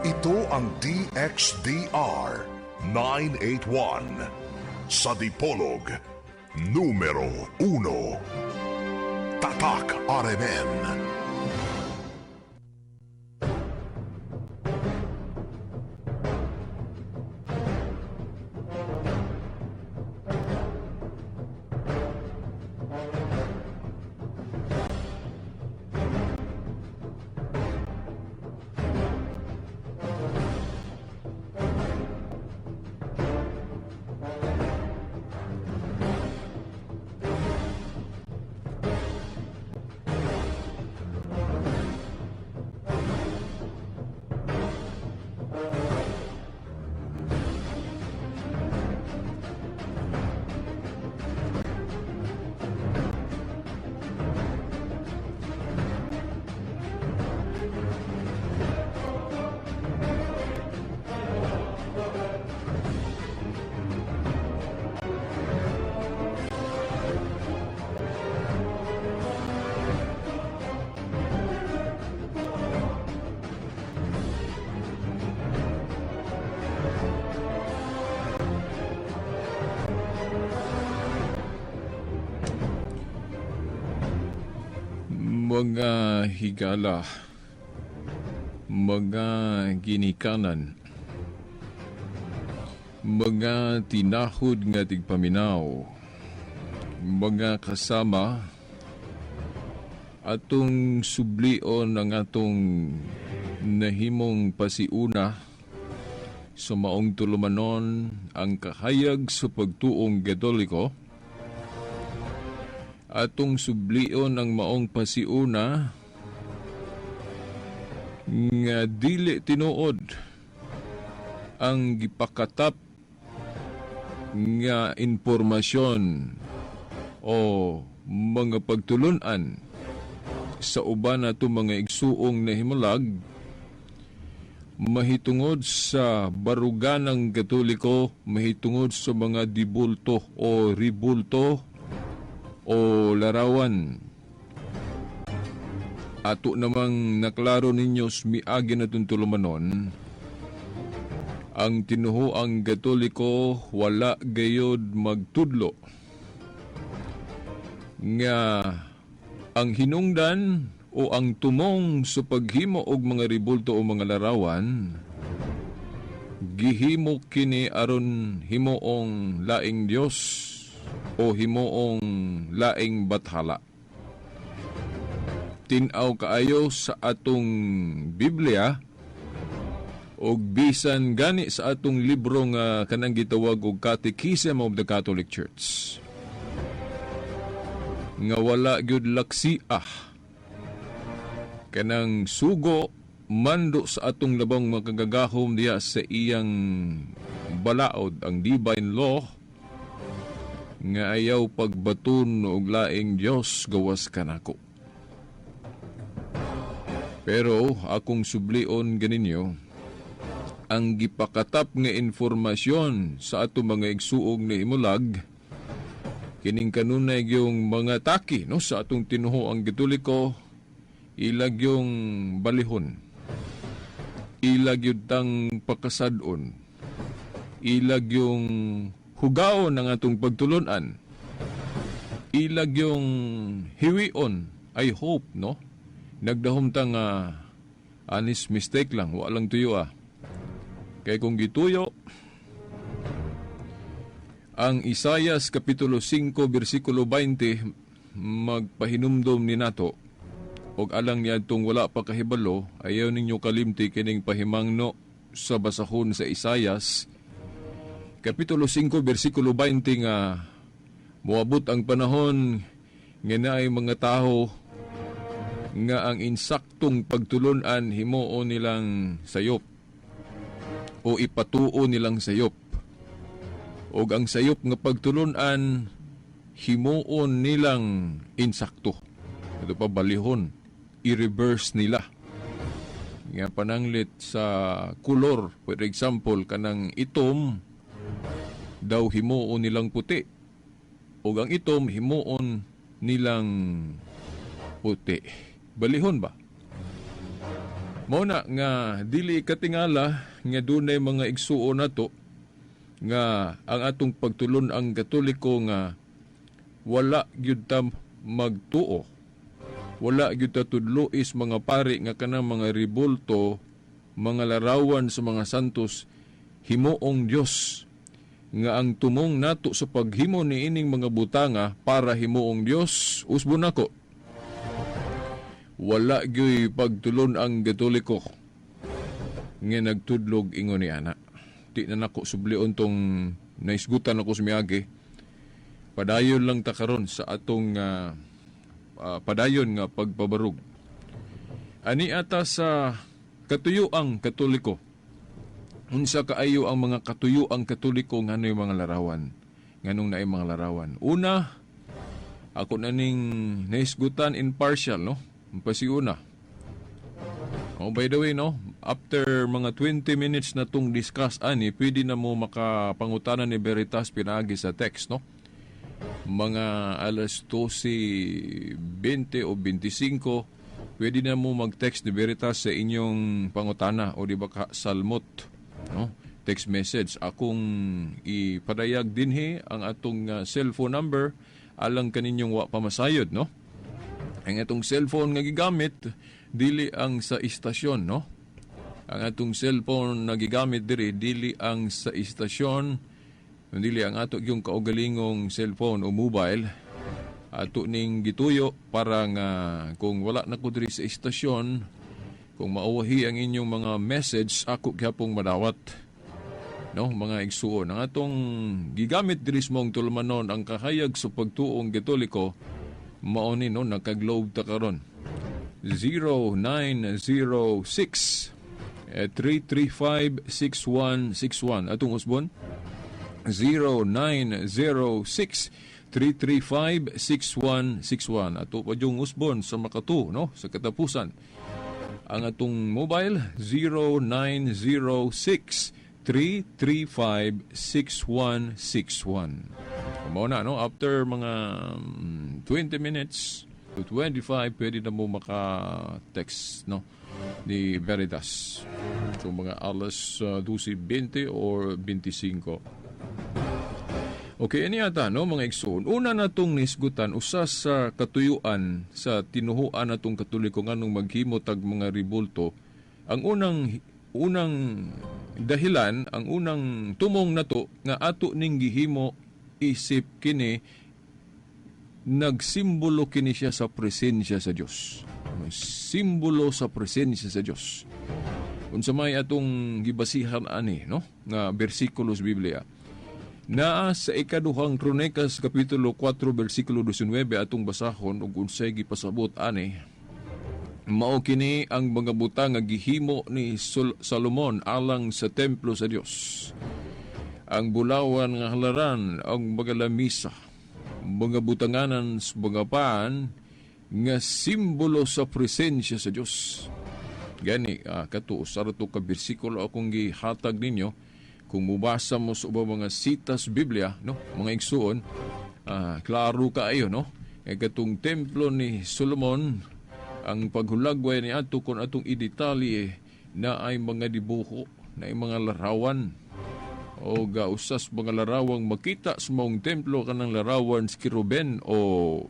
Ito ang DXDR 981 sa Dipolog, numero 1. Tatak RMN. Mga higala, mga ginikanan, mga tinahod nga tigpaminaw, mga kasama, atong sublion ang atong nahimong pasiuna sa maong tulumanon, ang kahayag sa pagtuong Katoliko. Atong sublion ang maong pasiuna nga dili tinuod ang gipakatap nga impormasyon o mga pagtulunan sa uban nato mga igsuong nahimulag mahitungod sa baruganang Katoliko, mahitungod sa mga dibulto o ribulto o larawan. Ato namang naklaro ninyo miagi na tulumanon, ang tinuhoang Katoliko wala gayod magtudlo nga ang hinungdan o ang tumong sa paghimo og mga ribulto o mga larawan gihimo kini aron himuong laing Dios o himuong laing bathala. Tin-aw kaayo sa atong Biblia og bisan gani sa atong libro nga kanang gitawag og Catechism of the Catholic Church nga wala gyud laksi kanang sugo mando sa atong labong makagagahom diha sa iyang balaod, ang divine law, nga ayaw pagbaton og laing Dios gawas kanako. Pero akong sublion ganinyo ang gipakatap nga informasyon sa atong mga igsuong na imulag kining kanunay yung mga taki, no, sa atong tinuho ang Katoliko, ilag yung balihon, ilag yung tang pakasadon, ilag yung hugaon ng atong pagtulunan, ilag yung hiwion. I hope, no, nagdahom ta nga anis mistake lang, walang tuyo kay kung gituyo ang Isayas Kapitulo 5 versikulo 20 magpahinumdom ni nato og alang niadtong wala pa kahibalo, ayaw ninyo kalimti kining pahimangno sa basahon sa Isayas Kapitulo 5 versikulo 20 nga moabot ang panahon nga naay mga tawo nga ang insaktong pagtulunan himuon nilang sayop o ipatuo nilang sayop, og ang sayop nga pagtulunan himuon nilang insakto. Ito pa balihon, i-reverse nila. Nga pananglit sa kulor, for example, kanang itom daw himuon nilang puti, og ang itom himuon nilang puti. Balihon ba? Mao na nga dili katingala nga dunay mga igsuon nato nga ang atong pagtulon ang Katoliko nga wala gyud ta magtuo. Wala gyud ta tudlois mga pari nga kanang mga ribulto, mga larawan sa mga santos himuong Dios, nga ang tumong nato sa paghimo niining mga butanga para himuong Dios. Usbon nako, wala gyuy pagtulon ang Katoliko nga nagtudlog ingon ni ana. Di na nako sublion tong naisgutan ako sa miagi. Padayon lang ta karon sa atong padayon nga pagpabarug. Ani ata sa katuyuang Katoliko. Unsa kaayo ang mga katuyuang Katoliko nganoy mga larawan? Nganong naay mga larawan? Una, ako na ning naisgutan in partial, no? Pasiuna. Oh, by the way, no, after mga 20 minutes na tong discuss ani, pwede na mo makapangutanan ni Veritas pinaagi sa text, no? Mga alas 12:20 o 25, pwede na mo mag-text ni Veritas sa inyong pangutana o di ba ka salmot, no? Text message. Akong ipadayag dinhi ang atong cellphone number alang kaninyong wa pa masayod, no? Ang atong cellphone nga gigamit dili ang sa istasyon, no? Ang atong cellphone nga gigamit diri dili ang sa istasyon, dili ang ato yung kaugalingong cellphone o mobile. Ato ning gituyo para nga kung wala na ko diri sa istasyon, kung mauwahi ang inyong mga message, ako gyapong madawat. No, mga igsuon, ang atong gigamit diri sa maong tulumanon, ang kahayag sa pagtuong Katoliko, mao ni, no, naka-Globe ta karon. 0906 335 6161. Atong usbon, 0906 335 6161. Ato pa yung usbon sa Makatu, no, sa katapusan. Ang atong mobile, 0906 335 6161. Mao na, no, after mga 20 minutes to 25, pwede na mo maka-text, no, ni Veritas. So mga alas 12:20 or 25. Okay, ini ata, no, mga igsoon. Una na tong nisgutan, usa sa katuyuan sa tinuhuan natong Katoliko nganong maghimo tag mga ribulto. Ang unang unang dahilan, ang unang tumong nato nga ato ning gihimo isip kini nagsimbolo kini siya sa presensya sa Dios. Simbolo sa presensya sa Dios. Unsa may atong gibasihan ani, no, nga bersikulo sa Biblia? Naa sa Ikaduhang Kronikas kapitulo 4 bersikulo 19. Atong basahon ug unsay gipasabot ani. Mao kini ang mga butang nga gihimo ni Salomon alang sa templo sa Dios. Ang bulawan nga halaran, ang mga lamisa, mga butanganan sa mga pan nga simbolo sa presensya sa Dios. Gani kato usa ra to ka bersikulo akong gihatag ninyo. Kung mubasa mo sa ubang mga sitas Biblia, no, mga igsuon, klaro kaayo, no? Kay katong templo ni Solomon, ang paghulagway ni ato kung atong idetalye na ay mga dibuho, na ay mga larawan. O usas mga larawang makita sa maong templo kanang larawan sa kiruben o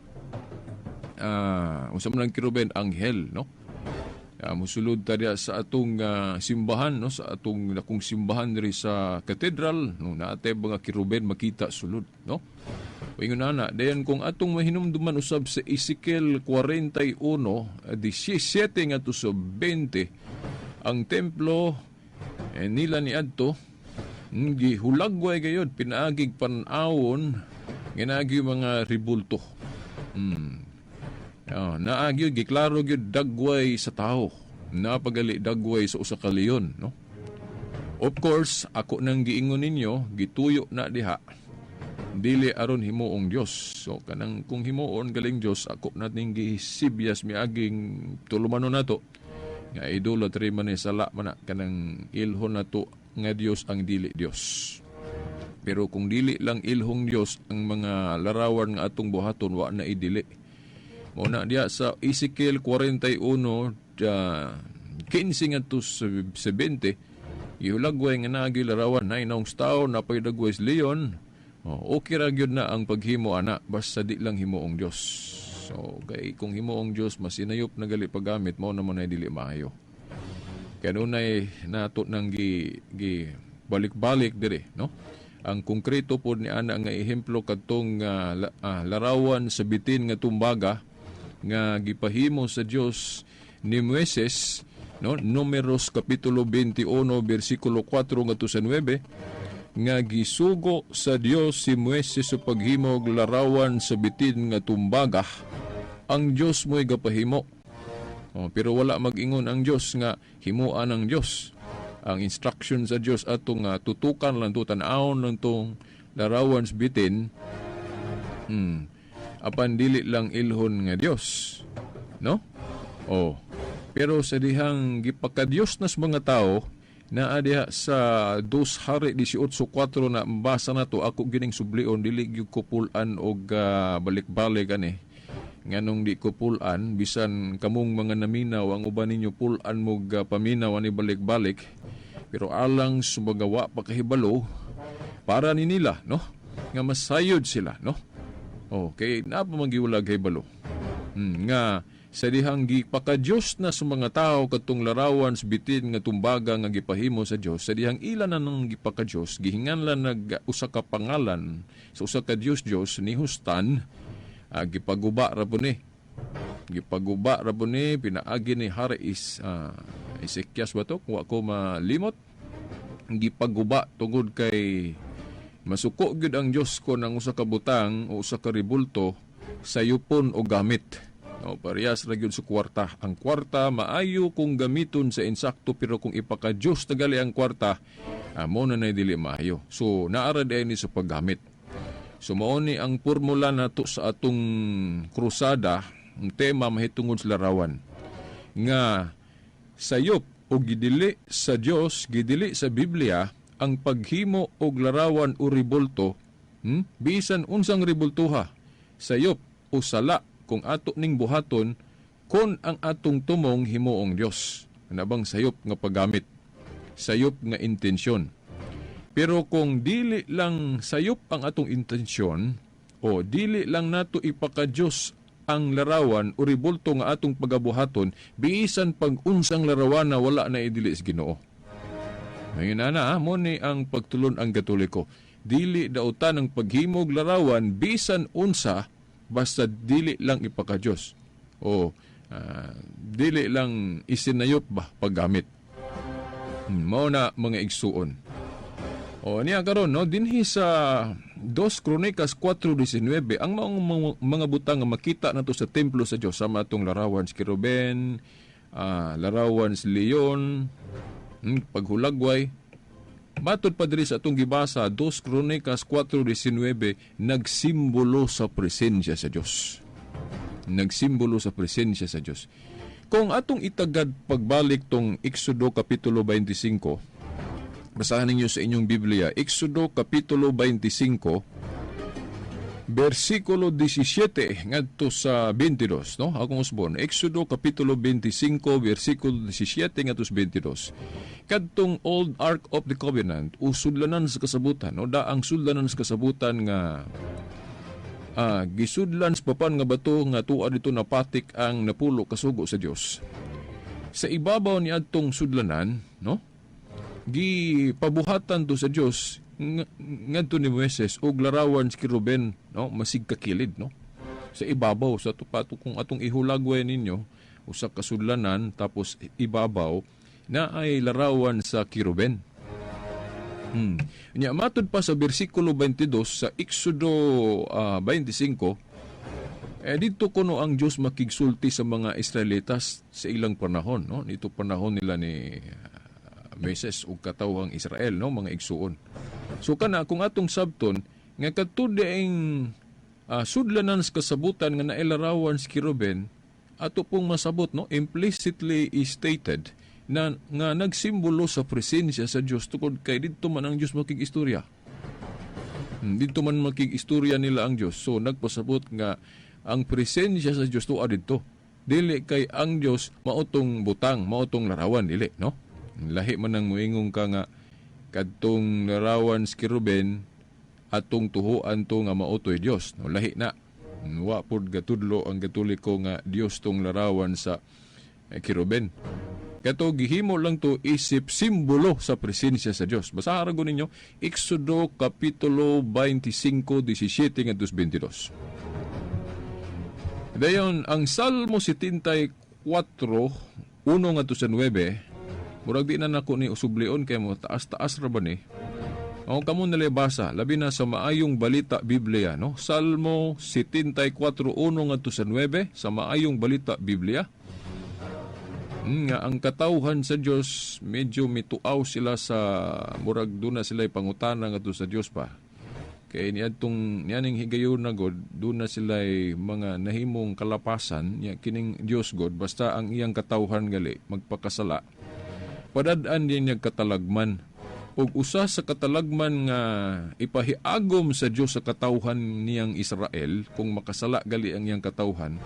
unsa man ang kiruben, anghel, no? Musulod ta diya sa atong simbahan, no, sa atong dakong simbahan diri sa katedral, no, naatay mga kiruben makita sulod, no? O ingon ana, dayon kung atong mahinumduman usab sa Ezekiel 41, 17 ngadto sa 20, ang templo nila ni adto gihulagway gayud pinaagig pan-awon nga naagi mga ribulto. Oh, naagi giklaro gyud dagway sa tao. Napagali dagway sa usa ka leon, no? Of course, ako nang giingon ninyo, gituyo na diha. Dili aron himuong Dios. So kanang kung himuon galing Dios, ako na ning gisibyas miaging tulumanon nato nga idolatry man ni, sala man na kanang ilhon nato nga Dios ang dili Dios. Pero kung dili lang ilhong Dios ang mga larawan nga atong buhaton, wa na idili. Mao na diya sa Ezekiel 41, 15 ngadto sa 70, ihulagway nga naagi larawan na inaong tao na dagway sa leon. Oh, okay ra gyud na ang paghimo ana basta di lang himuong Dios. So kay kung himuong Dios, mas inayop na gali paggamit mo naman ay dili maayo. Kanunay nato nang gi balik-balik dire, no? Ang konkreto pod ni ana nga ehemplo kadtong larawan sa bitin nga tumbaga nga gipahimo sa Dios ni Moises, no? Numeros kapitulo 21 bersikulo 4 ngadto sa 9, nga gisugo sa Dios si Moises sa paghimo og larawan sa bitin nga tumbaga. Ang Dios mo'y gapahimo. Oh, pero wala mag-ingon ang Dios nga himuan ang Dios. Ang instruction sa Dios atong tutukan lang to, tan-awon lang tong larawan sa bitin. Apan dili lang ilhon nga Dios. No? Oh. Pero sa dihang gipakadiyos nas mga tao, naa diha sa Dos Hari 18:4 na basa na to, ako gining sublion, dili gyud ko pulan og balik-balik ani. Nganong di ko pulan, bisan kamong mga naminaw, ang uban ninyo pulan mo paminaw ani balik-balik, pero alang sumagawa pa kahibalo para ni nila, no, nga masayod sila, no? Okay, na pa magiulag hibalo nga sa dihang gipakadiyos na sa mga tao katong larawan sa bitin nga tumbaga nga gipahimo sa Dios, sa dihang ila na nang gipakadiyos, gihinganlan nag usa ka pangalan sa usa ka Dios Dios ni Hustan, gipaguba ra po ni, gipaguba ra po ni pinaagi ni Hari is Ezekias ba to, kung ako malimot, gipaguba tungod kay masuko gyud ang Dios ko ng usa ka butang o usa ka rebulto, sayupon o gamit. O, parehas ra gyud sa kwarta. Ang kwarta maayo kung gamiton sa insakto, pero kung ipaka-Dios tagali ang kwarta, mo na nay dili maayo. So naara di ni sa paggamit. So mao ni ang formula nato sa atong krusada, ang tema mahitungod sa larawan nga sayop o gidili sa Dios, gidili sa Biblia ang paghimo og larawan o rebulto, Bisan unsang rebultuha, sayop o sala kung ato ning buhaton kon ang atong tumong himuong Dios. Ana bang sayop nga paggamit, sayop nga intensyon. Pero kung dili lang sayop ang atong intensyon o dili lang nato ipaka-Dios ang larawan o rebulto nga atong pagabuhaton, bisan pag unsang larawan na wala na idili sa Ginoo. Ngayon na, mo ni ang pagtulon ang Katoliko. Dili dautan ang paghimog larawan bisan unsa, basta dili lang ipaka-Dios o dili lang isinayop ba paggamit. Mao na, mga igsuon. O niya karon, no, dinhi sa 2 Kronikas 4:19, ang mga butang nga makita nato sa templo sa Dios sama atong larawan sa Keruben, larawan sa leon, paghulagway. Matod pa diri sa atong gibasa, 2 Kronikas 4:19, nagsimbolo sa presensya sa Dios. Nagsimbolo sa presensya sa Dios. Kung atong itagad pagbalik tong Exodo kapitulo 25, basahan ninyo sa inyong Biblia, Exodo kapitulo 25, versikulo 17 ngadto sa 22, no? Akong usbon, Exodo kapitulo 25, versikulo 17 ngadto sa 22. Kadtong Old Ark of the Covenant o sudlanan sa kasabutan, no? Daang sudlanan sa kasabutan nga gisudlan sa papan nga bato nga tuwa dito napatik ang napulo kasugo sa Dios. Sa ibabaw ni adtong sudlanan, no? Gipabuhatan to sa Dios ngadto ni Moises og larawan sa Keruben, no? Masig kakilid, no? Sa ibabaw sa tupato, kung atong ihulagway ninyo usa ka sudlanan tapos ibabaw na ay larawan sa Keruben. Nya matud pa sa bersikulo 22 sa Exodo 25, dito kuno ang Dios makigsulti sa mga Israelitas sa ilang panahon, no? Nito panahon nila ni Moises ug katawhang Israel, no, mga igsuon. So kana kung atong sabton nga kadto dieng sudlanan sa kasabutan nga nailarawan sa Keruben, ato pong masabot, no, implicitly stated na nga nagsimbolo sa presensya sa Dios tungod kay didto man ang Dios makig-istorya. Didto man makig-istorya nila ang Dios. So nagpasabot nga ang presensya sa Dios tuwa didto. Dili kay ang Dios mao tong butang, mao tong larawan, dili, no? Lahi man ang moingon ka nga kadtong larawan sa keruben atong tuhuan to nga mao to'y Dios, no? Lahi na. Wa pud gatudlo ang Katoliko nga Dios tong larawan sa keruben. Kato gihimo lang to isip simbolo sa presensya sa Dios. Basahan ra ninyo Exodo kapitulo 25 17 ngadto 22. Dayon ang Salmo 74 1 ngadto sa 9, murag di na nako ni usublion kay mo taas-taas ra ba ni. O kamo nila basa labi na sa Maayong Balita Biblia, no? Salmo 74 1 ngadto sa 9 sa Maayong Balita Biblia. Nga ang katawhan sa Dios medyo mituaw sila sa murag duna sila pangutana ngadto sa Dios pa. Kay niadtong nianing higayon na God, duna sila mga nahimong kalapasan nya kining Dios God basta ang iyang katawhan gali magpakasala. Padad-an din niya katalagman. Ug usa sa katalagman nga ipahiagom sa Dios sa katawhan niyang Israel kung makasala gali ang iyang katawhan,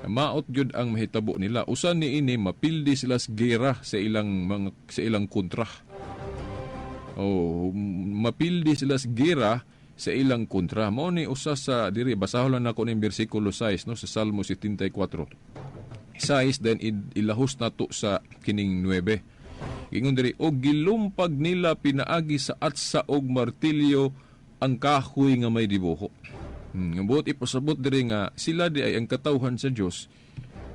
maot gyud ang mahitabo nila. Usa niini mapildi sila sa gera sa ilang mga sa ilang kontra. O mapildi sila sa gera sa ilang kontra. Mao ni usa sa diri basahon lang nako ning bersikulo 6, no, sa Salmo 74. 6 then ilahos nato sa kining 9. Ingon diri, og gilumpag nila pinaagi sa atsa og martilyo ang kahoy nga may dibuho. Buot ipasabot diri nga sila di ay ang katawhan sa Dios,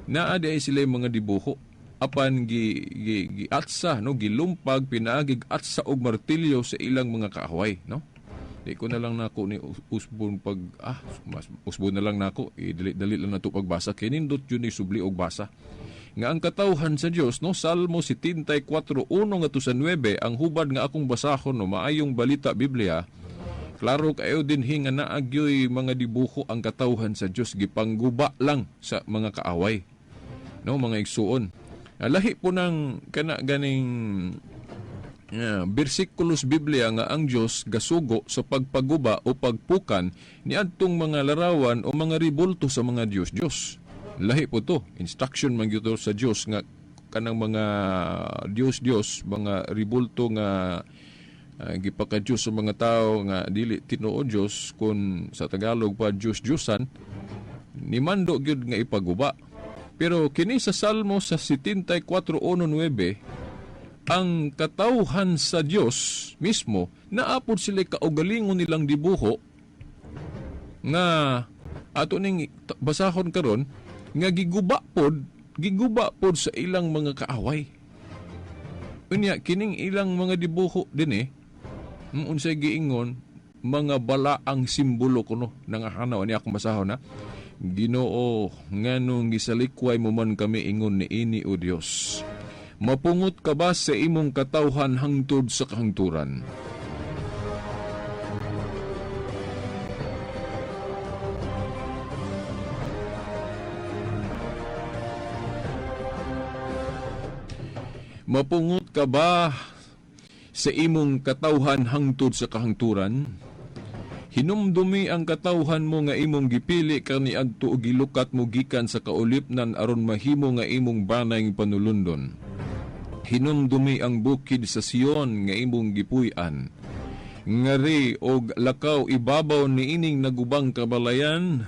naa di ay sila mga dibuho apan gi, gi, gi atsa, no, gilumpag pinaagi atsa og martilyo sa ilang mga kaaway, no? Di ko na lang nako ni usbon pag mas usbon na lang nako, idali-dali lang nato pagbasa kay nindot yun ni subli og basa. Nga ang katawhan sa Dios, no, Salmo 74:1 ngadto sa 9, ang hubad nga akong basahon, no, Maayong Balita Biblia. Klaro kayo dinhi nga naa gyoy mga dibuho ang katawhan sa Dios, gipangguba lang sa mga kaaway, no, mga igsuon. Lahi po ng kana ganing bersikulos Biblia nga ang Dios gasugo sa pagpaguba o pagpukan niadtong mga larawan o mga ribulto sa mga Dios-Dios. Lahi po to, instruction man gyud sa Dios nga kanang mga Dios-Dios, mga ribulto nga gipaka-Dios sa mga tao nga dili tinuod Dios, kun sa Tagalog pa Dios-Diosan, nimando gyud nga ipaguba. Pero kini sa Salmo sa 74:1-9, ang katawhan sa Dios mismo naapod sila kaugalingon nilang dibuho nga ato ning basahon karon nga giguba pod sa ilang mga kaaway. Unya kining ilang mga dibuho dinhi, unsay giingon mga balaang simbolo kuno nangahanaw ani akong basahon na. Ginoo, nganong gisalikway mo man kami ingon niini o Dios? Mapungot ka ba sa imong katawhan hangtod sa kahangturan? Mapungot ka ba sa imong katawhan hangtod sa kahangturan? Hinumdumi ang katawhan mo nga imong gipili kaniadto og gilukat mo gikan sa kaulipnan aron mahimo nga imong banay panulundon. Hinumdumi ang bukid sa Sion nga imong gipuy-an. Ngari og lakaw ibabaw niining nagubang kabalayan,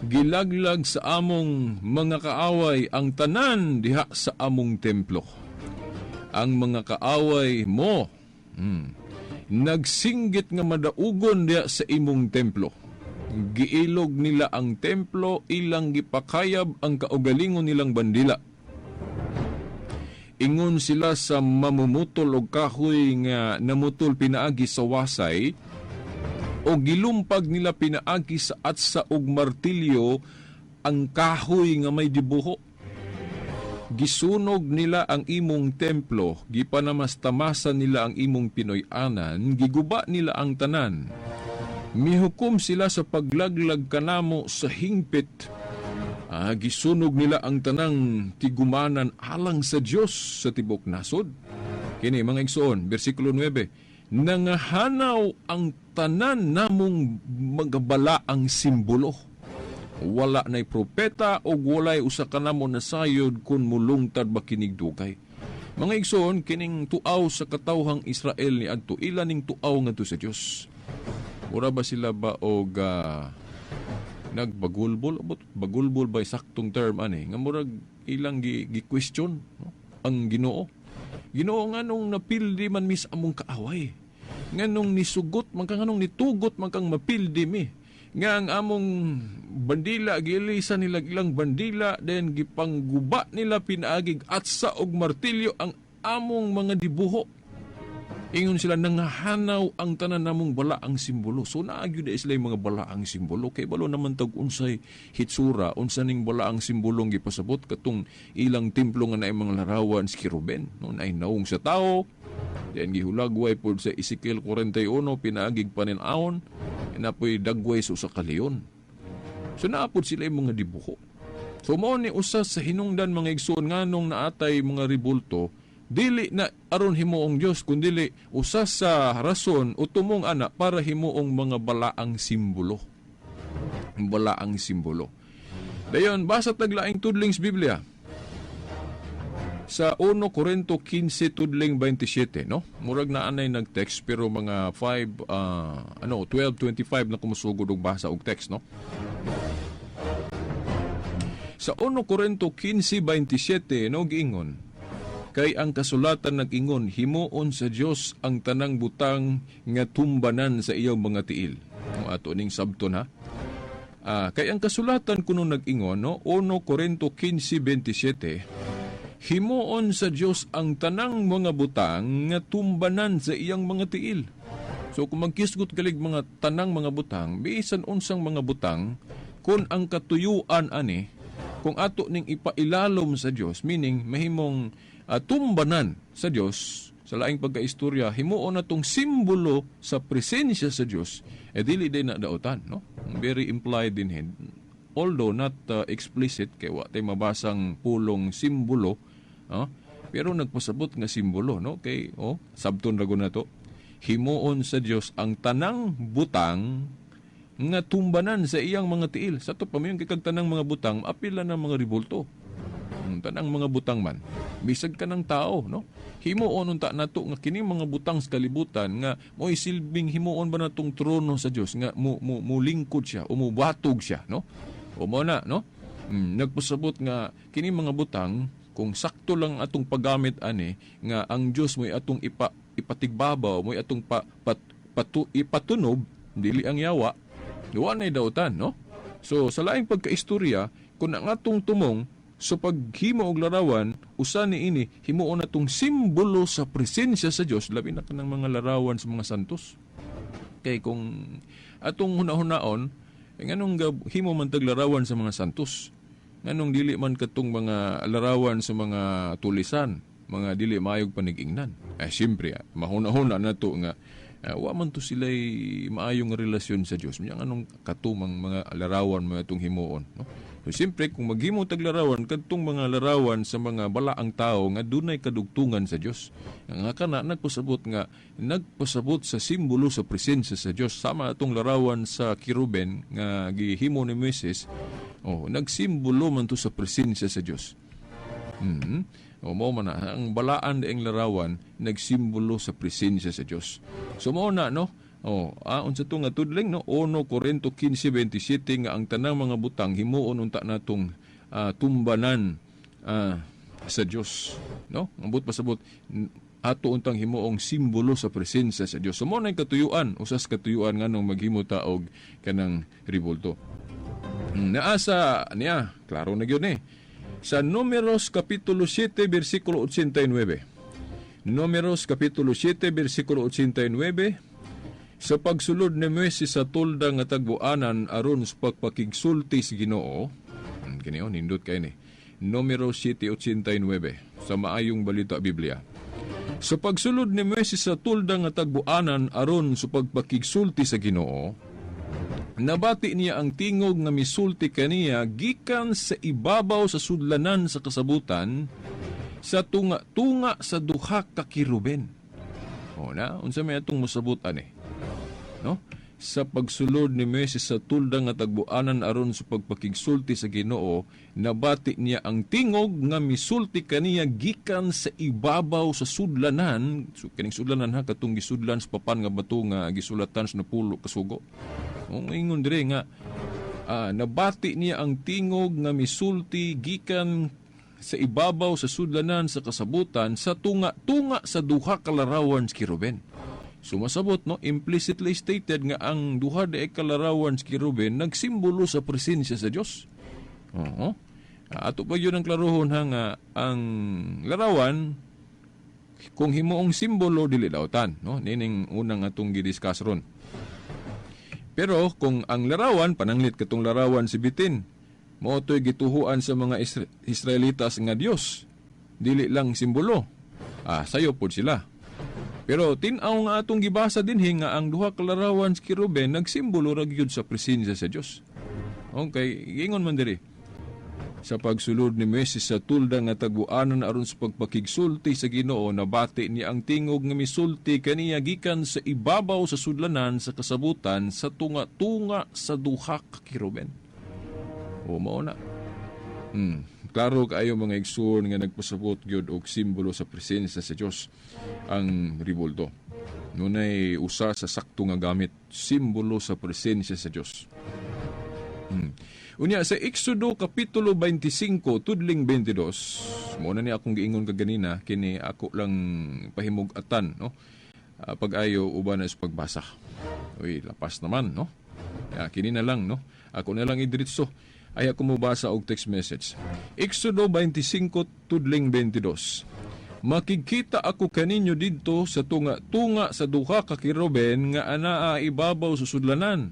gilaglag sa among mga kaaway ang tanan diha sa among templo. Ang mga kaaway mo nagsinggit nga madaugon diha sa imong templo. Giilog nila ang templo, ilang gipakayab ang kaugalingon nilang bandila. Ingon sila sa mamumutol og kahoy nga namutol pinaagi sa wasay, o gilumpag nila pinaagi sa atsa og martilyo ang kahoy nga may dibuho. Gisunog nila ang imong templo, gipanamastamasan nila ang imong Pinoy-anan, giguba nila ang tanan. Mihukom sila sa paglaglag kanamo sa hingpit. Gisunog nila ang tanang tigumanan alang sa Dios sa tibok nasod. Kini mga igsoon, bersikulo 9, nangahanaw ang tanan namong magabala ang simbolo. Wala na'y propeta o walay usa ka namo nasayod kung mulungtad ba kinig dugay. Mga igsoon, kining tuaw sa katawhang Israel ni adto, ila ning tuaw ngadto sa Dios. Mura ba sila ba og nagbagulbol? Bagulbol ba saktong term ani? Nga murag ilang gi-question, no, ang Ginoo. Ginoo, nganong napildi man mi sa among kaaway? Nganong nisugot man ka, nganong nitugot man kang mapildi mi? Nga ang among bandila, gilisan nila ilang bandila, then gipangguba nila pinaagig atsa og martilyo ang among mga dibuho. Ingon sila, nangahanaw ang tanan namong balaang simbolo. So naa gyud sila yung mga balaang simbolo. Kay balo naman tag unsay hitsura, unsa ning balaang simbolong gipasabot katong ilang templo nga naay mga larawan si Kiruben. No, naay naong sa tao. Then gihulagway pod sa Ezekiel 41 pinaagig panin-aon, napoy dagway sa usa ka leon. So naapod sila yung mga dibuho. So mao ni usa sa hinungdan, mga igsoon, nganong naatay mga ribulto, dili na aron himuong Dios, kundili usa sa rason o tumong ana para himuong mga balaang simbolo. Balaang simbolo. Dayon, basa tag laing tudlings Biblia. Sa 1 Corinto 15 tudling 27, no? Murag na anay nag-text pero mga 5 ano 12:25 na kumusugod og basa og text, no? Sa 1 Corinto 15:27, no, giingon, "Kay ang kasulatan nag-ingon, himuon sa Dios ang tanang butang nga tumbanan sa iyang mga tiil." No, ato ning sabton ha. Kay ang kasulatan kuno nag-ingon, no, 1 Corinto 15:27, himuon sa Dios ang tanang mga butang nga tumbanan sa iyang mga tiil. So kung magkisgot galig mga tanang mga butang, bisan unsang mga butang, kung ang katuyuan ani, kung ato ning ipailalom sa Dios, meaning mahimong tumbanan sa Dios, sa laing pagkaistorya, himuon na tong simbolo sa presensya sa Dios, eh dili din na daotan, no? Very implied din hin. Although not explicit, kay wa tay mabasang pulong simbolo, no? Pero nagpasabot nga simbolo, no? Kay, oh, sabton ra na to. Himuon sa Dios ang tanang butang nga tumbanan sa iyang mga tiil. Sa to pamayon kay kag tanang mga butang, maapila ng mga ribulto. Tanang mga butang man. Bisag ka ng tao, no? Himuon unta nato nga kini mga butang sa kalibutan nga mo'y silbing himuon ba natong trono sa Dios nga mo mo mulingkod siya o mubatog siya, no? O mo na, no? Nagpasabot nga kini mga butang kung sakto lang atong paggamit ani nga ang Dios mo'y atong ipatigbabaw, mo'y atong ipatunob, dili ang yawa, wa na'y dautan, no? So sa laing pagkaistorya, kung ang atong tumong so paghimo og larawan, usa ni ini himuon natong simbolo sa presensya sa Dios, labi na kanang mga larawan sa mga santos. Kay kung atong hunahunahon, nganong himo man tag larawan sa mga santos? Nganong dili man katong mga larawan sa mga tulisan, mga dili maayog panigingnan? Eh siyempre, mahunahuna na to nga wa man to sila'y maayong relasyon sa Dios. Nya nganong katumang mga larawan mga itong himuon, no? So, siyempre, kung maghimo tag larawan, kadtong mga larawan sa mga balaang tao nga dunay kadugtungan sa Dios. Nga kana nagpasabot nga nagpasabot sa simbolo sa presensya sa Dios, sama atong larawan sa kiruben nga gihimo ni Moises, oh, nagsimbolo man to sa presensya sa Dios. O mo man na, ang balaan daing larawan nagsimbolo sa presensya sa Dios. So mo na, no? Oh, unsa to nga tudling, no? 1 Corinto 15:27 nga ang tanang mga butang himuon unta natong tumbanan sa Dios, no? Ambot pasabot ato untang himuong simbolo sa presensya sa Dios. So mo na katuyuan, usas katuyuan nganong maghimo ta og kanang ribulto. Naasa niya, klaro na gyud ni. Sa Numeros kapitulo 7 bersikulo 89. Numeros kapitulo 7 bersikulo 89. Sa pagsulod ni Moises sa tolda nga tagbuanan aron sa pagpakigsulti sa Ginoo, kini oh, nindot kay ni. Numero 7:89 sa Maayong Balita Biblia. Sa pagsulod ni Moises sa tolda nga tagbuanan aron sa pagpakigsulti sa Ginoo, nabati niya ang tingog nga misulti kaniya gikan sa ibabaw sa sudlanan sa kasabutan sa tunga-tunga sa duha ka kiruben. O na, unsa may atong mosabot ani? No? Sa pagsulod ni Moises sa tulda nga tagbuanan aron sa pagpakigsulti sa Ginoo, nabati niya ang tingog nga misulti kaniya gikan sa ibabaw sa sudlanan. So, kining sudlanan ha, katong gisudlan sa papan nga bato nga gisulatan sa napulo kasugo. Ang ingon dire nga nabati niya ang tingog nga misulti gikan sa ibabaw sa sudlanan sa kasabutan sa tunga-tunga sa duha ka larawan sa Kiruben. Sumasabot, no, implicitly stated nga ang duha di kalarawan sa Kiruben nagsimbolo sa presensya sa Dios. Oo. Ato pa yun ang klarohon ha nga ang larawan kung himuong simbolo dili dautan, no? Nining unang atong gidiscuss ron. Pero kung ang larawan pananglit katong larawan si bitin, mao to'y gituhuan sa mga Israelitas nga Dios, dili lang simbolo. Sayo pod sila. Pero tin-aw nga atong gibasa dinhi nga ang duha ka larawan sa Kiruben nagsimbolo ra gyud sa presensya sa Dios. Okay, giingon man diri. Sa pagsulod ni Moises sa tulda nga tagbuanan aron sa pagpakigsulti sa Ginoo, nabati niya ang tingog nga misulti kaniya gikan sa ibabaw sa sudlanan sa kasabutan sa tunga-tunga sa duha ka Kiruben. O mao na. Klaro kaayo mga igsoon nga nagpasabot gyud og simbolo sa presensya sa Dios ang ribulto. Nunay usa sa sakto nga gamit, simbolo sa presensya sa Dios. Unya sa Exodo kapitulo 25 tudling 22, mo na ni akong giingon kaganina kini ako lang pahimug-atan, no? Pag-ayo uban na sa pagbasa. Uy, lapas naman, no? Ya, kini na lang, no? Ako na lang idiretso. Ay ako mobasa og text message. Exodo 25 tudling 22. Makikita ako kaninyo didto sa tunga-tunga sa duha ka kiruben nga anaa ibabaw sa sudlanan.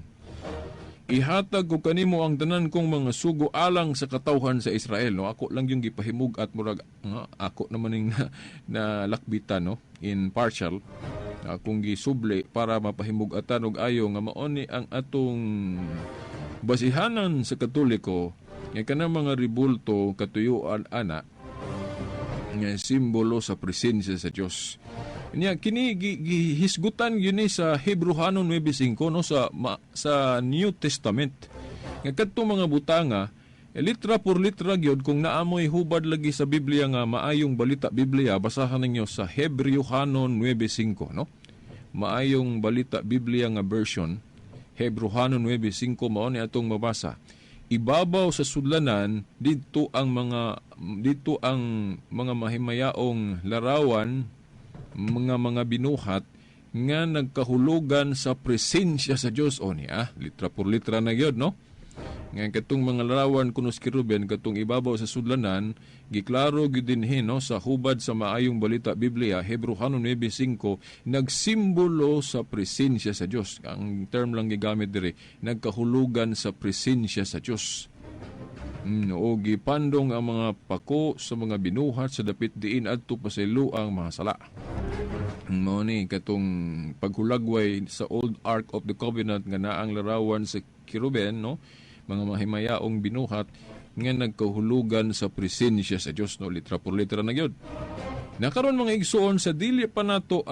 Ihatag ko kanimo ang tanan kong mga sugo alang sa katawhan sa Israel, no? Ako lang yung gipahimug at murag nga, ako naman ning na lakbitan, no? In partial akong gisuble para mapahimug-atan og ayo nga mao ni ang atong basihanan sa Katoliko nga kanang mga ribulto katuyuan ana nga simbolo sa presensya sa Dios. Nya kini gihisgutan gyud ni sa Hebreohanon 9:5, no, sa New Testament. Nga kadtong mga butanga litra por litra gyud kung naamoy hubad lagi sa Biblia nga maayong balita Biblia, basahan ninyo sa Hebreohanon 9:5, no? Maayong balita Biblia nga version, Hebreohanon 9:5, mao ni atong mabasa. Ibabaw sa sudlanan didto ang mga mahimayaong larawan, mga binuhat nga nagkahulugan sa presensya sa Dios. O niya, litra por litra na gyud, no? Nga katong mga larawan kuno sa Kiruben katong ibabaw sa sudlanan, giklaro gyud dinhi, no, sa hubad sa maayong balita Biblia Hebreohanon 9:5, nagsimbolo sa presensya sa Dios. Ang term lang gigamit diri, nagkahulugan sa presensya sa Dios. O gipandong ang mga pako sa mga binuhat sa dapit diin adto pasaylo ang mga sala. Mao ni katong paghulagway sa Old Ark of the Covenant nga naang larawan sa Kiruben, no, mga mahimayaong binuhat nga nagkahulugan sa presensya sa Dios, no, litra por litra na gyud. Nakaron mga igsoon, sa dili pa nato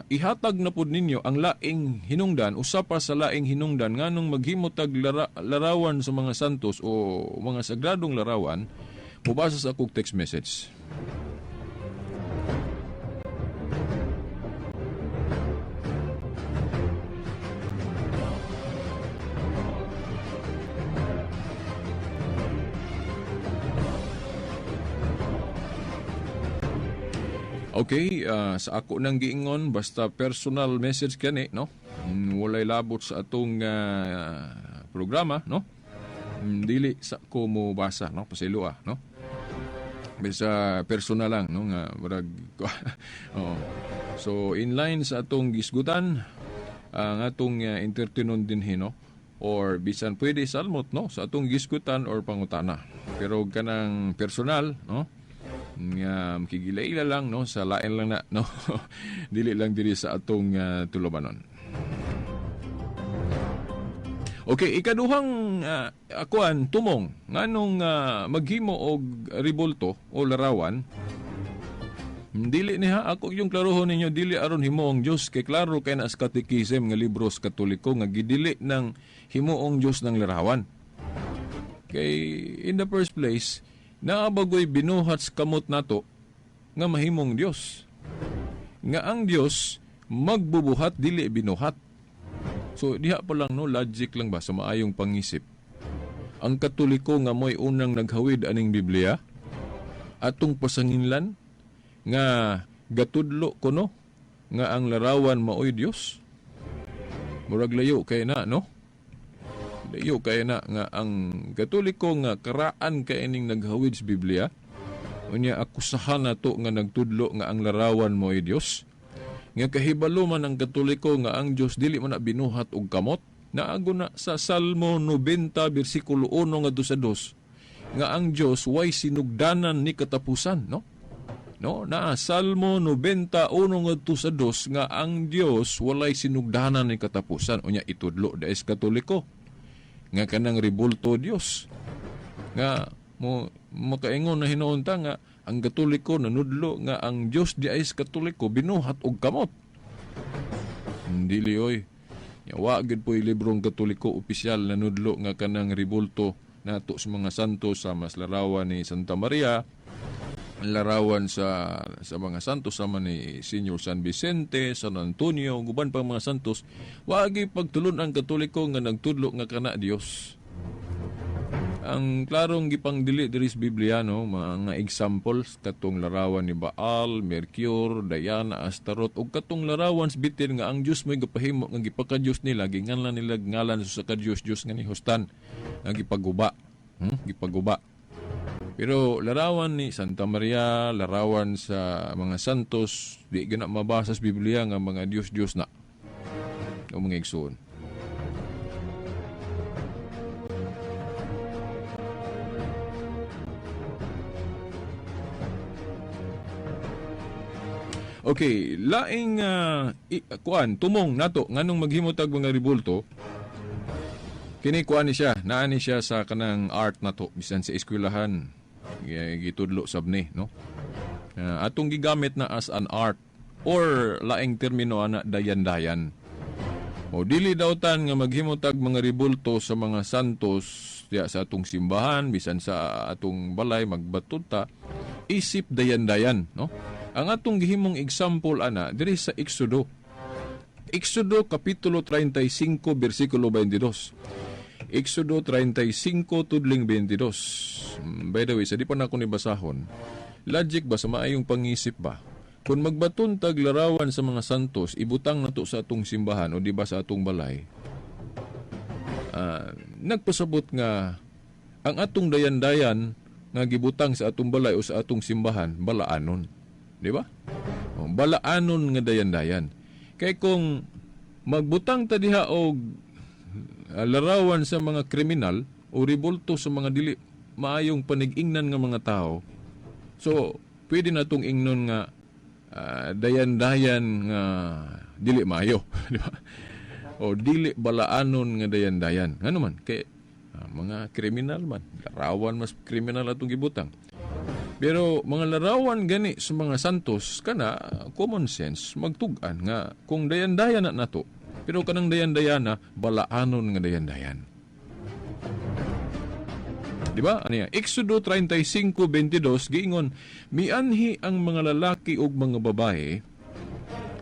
ihatag na pud ninyo ang laing hinungdan, usa pa sa laing hinungdan nganong maghimo tag larawan sa mga santos o mga sagradong larawan, mobasa sa akong text message. Okay, sa ako nang giingon, basta personal message kani, no? Walay labot sa atong programa, no? Dili sa ko mo basa, no? Pasaylo, no? Basta personal lang, no? Nga murag oo. So in line sa atong gisgutan, ang atong entertainon dinhi, no? Or bisan pwede salmot, no? Sa atong gisgutan or pangutana. Pero kanang personal, no? Nga makigila-ila lang, no, sa lain lang na, no? Dili lang diri sa atong tulubanon. Okay, ikaduhang akuan tumong nganong maghimo og ribulto o larawan Dili niya ako yung klarohon ninyo, dili aron himuong Dios, kay klaro kay na sa katekism nga libro sa Katoliko nga gidili ng himuong Dios ng larawan. Kay in the first place, naabagoy binuhat sa kamot nato nga mahimong Dios. Nga ang Dios magbubuhat, dili binuhat. So diha pa lang, no, logic lang ba sa maayong pangisip. Ang Katoliko nga mo'y unang naghawid aning Biblia, atong pasanginlan nga gatudlo kuno nga ang larawan maoy Dios. Murag layo kay na, no? Layo kay na nga ang Katoliko nga karaan kay ining naghawid sa Biblia, unya akusahan nato nga nagtudlo nga ang larawan maoy Dios. Nga kahibalo man ang Katoliko nga ang Dios dili man na binuhat og kamot. Naago na sa Salmo 90 bersikulo 1 ngadto sa 2 nga ang Dios way sinugdanan ni katapusan, no? No, naa Salmo 91 ngadto sa 2 nga ang Dios walay sinugdanan ni katapusan. Unya itudlo daes Katoliko nga kanang ribulto Dios. Nga mo makaingon na hinuon ta nga ang Katoliko nanudlo nga ang Dios di ay Katoliko binuhat og kamot. Dili oy. Ya, wa gyud po'y librong Katoliko opisyal nanudlo nga kanang ribulto nato sa mga santo sa mas larawan ni Santa Maria, larawan sa mga santos sama ni Senior San Vicente, San Antonio, guban pang mga santos. Wa gyud pagtulon ang Katoliko nga nagtudlo nga kana Dios. Ang klarong gipangdili diri sa Biblia, no, mga examples katong larawan ni Baal, Mercure, Diana, Astaroth, ug katong larawan sa bitin nga ang Dios mo'y gapahimo nga gipaka-Dios nila, ginganlan nila ngalan sa ka-Dios-Dios nga ni Hostan nga gipaguba. Gipaguba. Pero larawan ni Santa Maria, larawan sa mga santos, di gina mabasa sa Biblia nga mga Dios-Dios na. O mga igsoon. Okay, laing kuan tumong nato nganong maghimo tag mga ribulto. Kini kuan ni siya, naa ni siya sa kanang art nato bisan sa eskwelahan gitudlo sab ni, no? Atong gigamit na as an art or laing termino ana dayan-dayan. O dili daw tan nga maghimo tag mga ribulto sa mga santos diya sa atong simbahan bisan sa atong balay magbatud ta isip dayan-dayan, no? Ang atong gihimong example ana diri sa Exodo. Exodo kapitulo 35 bersikulo 22. Exodo 35 tudling 22. By the way, sa di pa na ako ni basahon, logic ba sa maayong pangisip ba? Kung magbaton tag larawan sa mga santos, ibutang nato sa atong simbahan o di ba sa atong balay, nagpasabot nga ang atong dayan-dayan nga gibutang sa atong balay o sa atong simbahan, balaanon. Di ba? O, balaanon nga dayan-dayan. Kay kung magbutang ta diha og larawan sa mga kriminal o ribulto sa mga dili maayong panig-ingnan nga mga tao, so pwede na tong ingnon nga dayan-dayan nga dili maayo, di ba? O dili balaanon nga dayan-dayan. Ngano man kay mga kriminal man, larawan mas kriminal atong gibutang. Pero mga larawan gani sa mga santos kana common sense magtug-an nga kung dayan-dayan na nato, pero kanang dayan-dayan na balaanon nga dayan-dayan. Di ba? Ano yan? Exodo 35:22 giingon, mianhi ang mga lalaki ug mga babae